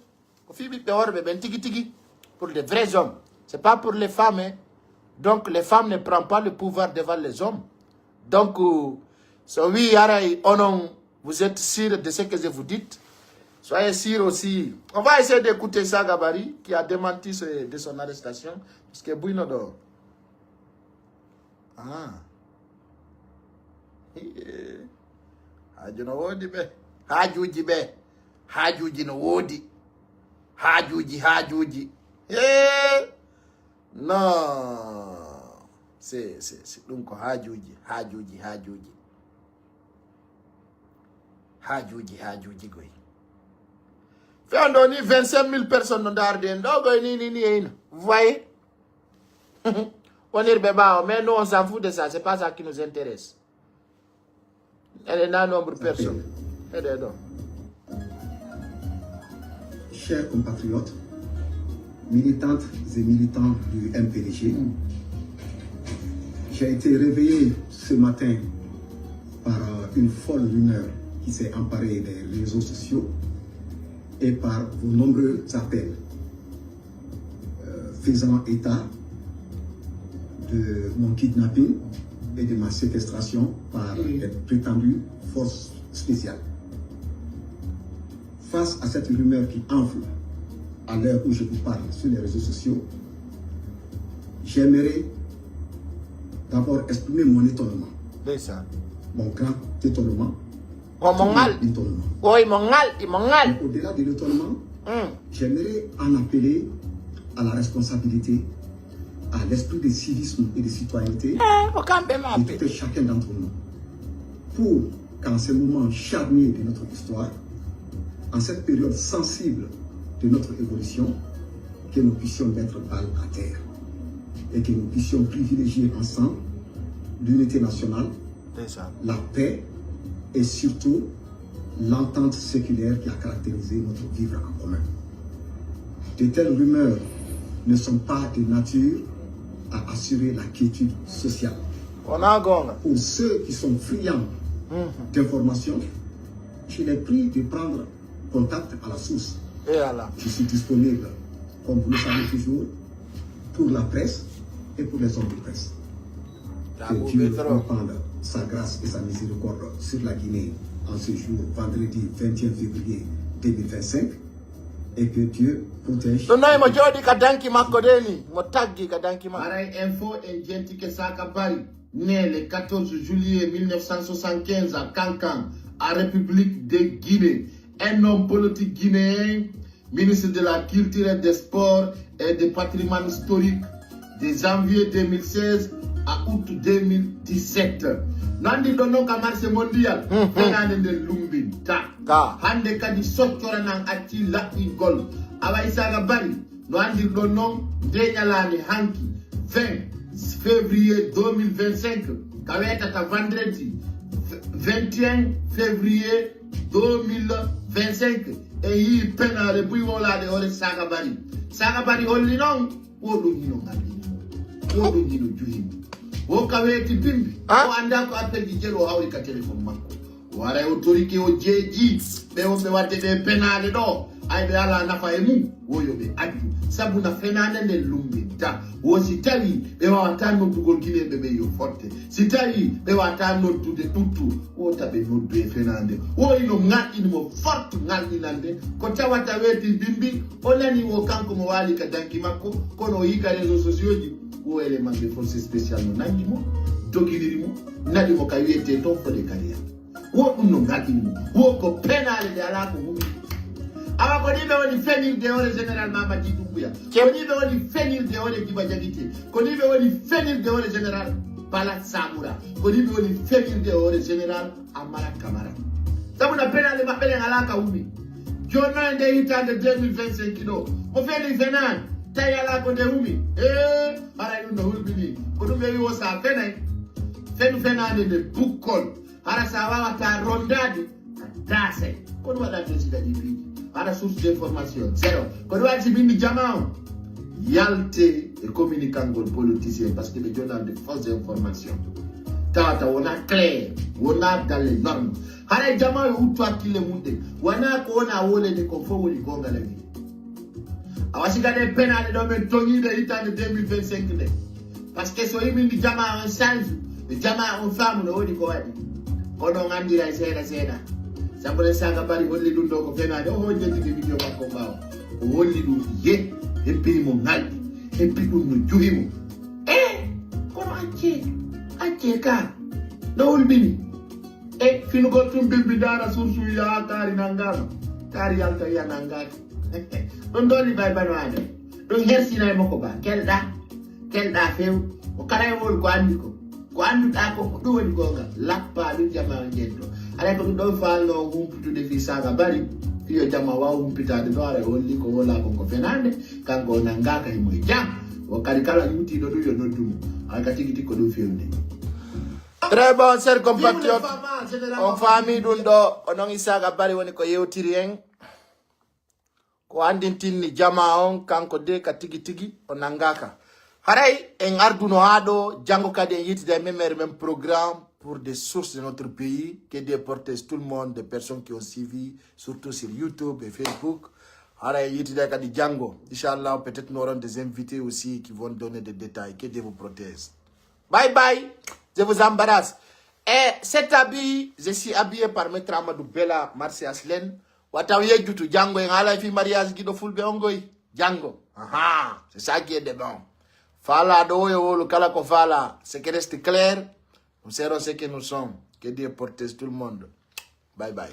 ko fii ɓiɓɓe worɓe ɓen tigi tigi, pour les vrais hommes. C'est pas pour les femmes, hein. Donc, les femmes ne prennent pas le pouvoir devant les hommes. Donc, euh, so wi haray onon, vous êtes sûr de ce que je vous dis. Soyez sûr aussi. On va essayer d'écouter ça, Gabari, qui a démenti ce- de son arrestation. Parce que Bouino do. Ah. Eh. Haaju no woodi ɓe. Haajuuji ɓe. Haajuuji no woodi. Haajuuji, haajuuji. Eh. Non. C'est, c'est, c'est ɗum ko haajuuji, haajuuji, haajuuji. Haajuuji, haajuuji goy. Fewndo ni vingt-cinq mille personnes no ndaarde en ɗo goy ni, ni, ni, eyno. Vous voyez? Wonirɓe ɓaawo, mais nous, on s'en fout de ça, c'est pas ça qui nous intéresse. Elle est là, nombre de personnes. Aidez donc. Chers compatriotes, militantes et militants du M P D G, j'ai été réveillé ce matin par euh, une folle rumeur qui s'est emparée des réseaux sociaux et par vos nombreux appels euh, faisant état de mon kidnapping et de ma séquestration par des prétendues forces spéciales. Face à cette rumeur qui enfle à l'heure où je vous parle sur les réseaux sociaux, j'aimerais d'abord exprimer mon étonnement, Ndeysaan. Mon grand étonnement, Ko mo ngal. Étonnement. Oy mo ngal, imo ngal. Mais au-delà de l'étonnement, Mm. j'aimerais en appeler à la responsabilité, à l'esprit de civisme et de citoyenneté Eh, ko kamɓe de maɓɓe. tout et chacun d'entre nous. Pour qu'en ces moments charniers de notre histoire, en cette période sensible de notre évolution, que nous puissions mettre balle à terre et que nous puissions privilégier ensemble l'unité nationale, Ndeysaan. La paix et surtout l'entente séculaire qui a caractérisé notre vivre en commun. De telles rumeurs ne sont pas de nature à assurer la quiétude sociale. Wonaa goonga. Pour ceux qui sont friands d'informations, je les prie de prendre contact à la source. E ala. Je suis disponible, comme vous le savez toujours, pour la presse et pour les hommes de presse. Que Dieu répande sa grâce et sa miséricorde sur la Guinée en ce jour, vendredi vingt et un février deux mille vingt-cinq, et que Dieu protège. Ɗum noon imo jooɗii ka danki makko de ni, mo taggi ka danki makko. Maray Info en jentike Saka Bari, né le quatorze juillet mille neuf cent soixante-quinze à Kankan, en République de Guinée. Un homme politique guinéen, ministre de la Culture et des Sports et du Patrimoine Historique, de janvier deux mille seize à août deux mille dix-sept. No anndirɗon non ka marché mondial, fenaande nden lumbinta. Hannde kadi soccora nan acci laɓɓingol. Awa Isaka Bari, no anndirɗon non, nde ñalaande hanki, vingt février deux mille vingt-cinq, ka weetata vendredi vingt et un février deux mille vingt-cinq, en yii penaale buy wowlaade hoore Saka Bari. Saka Bari holli non, wo ɗum hino ngalɗini mo, wo ɗum hino juhi mo. Wo ka weeti bimbi, o anndaa ko appelji jeɗo o hawri ka téléphone makko. O aray o torike o jeeji ɓe wonɓe waɗde ɗe penaale ɗo, ay ɓe alaa nafa e mum, wo yo ɓe addu. Sabu na fenaande nden lumbinta. Wo si tawii ɓe waawataa noddugol gineeɓe ɓe yo fotte. Si tawii ɓe waawataa noddude ɓuttu, wota ɓe noddu e fenaande. Wo ino ŋalɗini mo fort ŋalɗinande. Ko tawata weeti bimbi, o nani wo kanko mo waali ka danki makko, kono o yii ka réseaux sociaux ji, wo élément de force spécial no nangi mo, doginiri mo, naɗi mo ka wiyetee ton fode kariya. Wo ɗum no ngalɗini mo. Wo ko penaale ɗe alaa ko wumi. Awa ko ni ɓe woni fenirde hoore général Mamadi Doumbouya. Ko ni ɓe woni fenirde hoore Djiba Diakité. Ko ni ɓe woni fenirde hoore général Bala Samoura. Ko ni ɓe woni fenirde hoore général Amara Camara. Sabu na penaale maɓɓe ɗen alaa ka wumi. Jooni no e nde hitaande deux mille vingt-cinq ɗo. Mo feni fenaani. Tawi alaa ko nde wumi. Ee, haray ɗum no hulɓini. Ko ɗum ɓe wi wo sa fenay. Fenu fenaande nde bukkol. Hara sa wawata rondaade, a daasay. Ko ɗum waɗata si daɗi piiji. Hara source d'information, zéro. Ko ɗum waɗi si bindi jama on. Yalte e communicangol politicien, parce que ɓe jonande fausse information. Tawata wona clair, wona dans les normes. Haray jama yo uttu hakkille mum ɗen. Wona ko wona wolede kon fof woni gonga lagi. Awa si kadi e penaale ɗo men toŋiiɗo hitaande deux mille vingt-cinq nde. Parce que so yimɓe ndi jama on change, ɓe jama on faamu no woni ko waɗi. Kono on anndira e seeɗa seeɗa. Sabu ɗen Saka Bari holli ɗum ɗo ko fenaande, o hojjati ɓe video makko ɓaawo. O holli ɗum ye, heppini mo ŋalɗi, heppi ɗum no juhi mo. E kono accee, accee ka, no hulɓini. E finugol tun bimbi daara sursu wiya kaari nangaama, kaari yalta wiya nangaaki. Ɗum ɗo ni bay bano aada. Ɗum hersinay mo ko ba. Kelɗa. Kelɗa few. O kala e wol ko anndi ko. Ko annduɗa ko ko ɗum woni gonga. Lappa ɗum jama on jento. Alay ko ɗum ɗon faalno on humpitude fii Saka Bari. Fii yo jama waw humpitaade ɗo aray holli ko wola kon ko fenaande. Kanko o nangaaka himo e jam. O kadi kala yuutiiɗo ɗum yo noddu mo. Alay ka tigi tigi ko ɗum fewni. Très bon, cher compatriote. On faami ɗum ɗo. O non Isaka Bari woni ko yewtiri en. Ko anndintinni jamaa on, kanko de ka tigi tigi o nanngaaka. Haray en arduno haa ɗo, janngo kadi en yewtiday e men e men programme pour des sources de notre pays. Que Dieu protège tout le monde, des personnes qui ont suivi, surtout sur YouTube et Facebook. Haray en yewtiday kadi janngo. Inchallah, peut-être nous aurons des invités aussi qui vont donner des détails. Que Dieu vous protège. Bye bye. Je vous embrasse. Et cet habit, je suis habillé par Maître Amadou Bella, Marseille Aslen. Wata on yejjutu, janngo en haalay fii mariage giɗo fulɓe on goy. Janngo. Aha, c'est ça qui est de bon. Faalaaɗo o e wowlu kala ko faalaa. Ce qui reste clair, nous serons ce que nous sommes. Que Dieu protège tout le monde. Bye bye.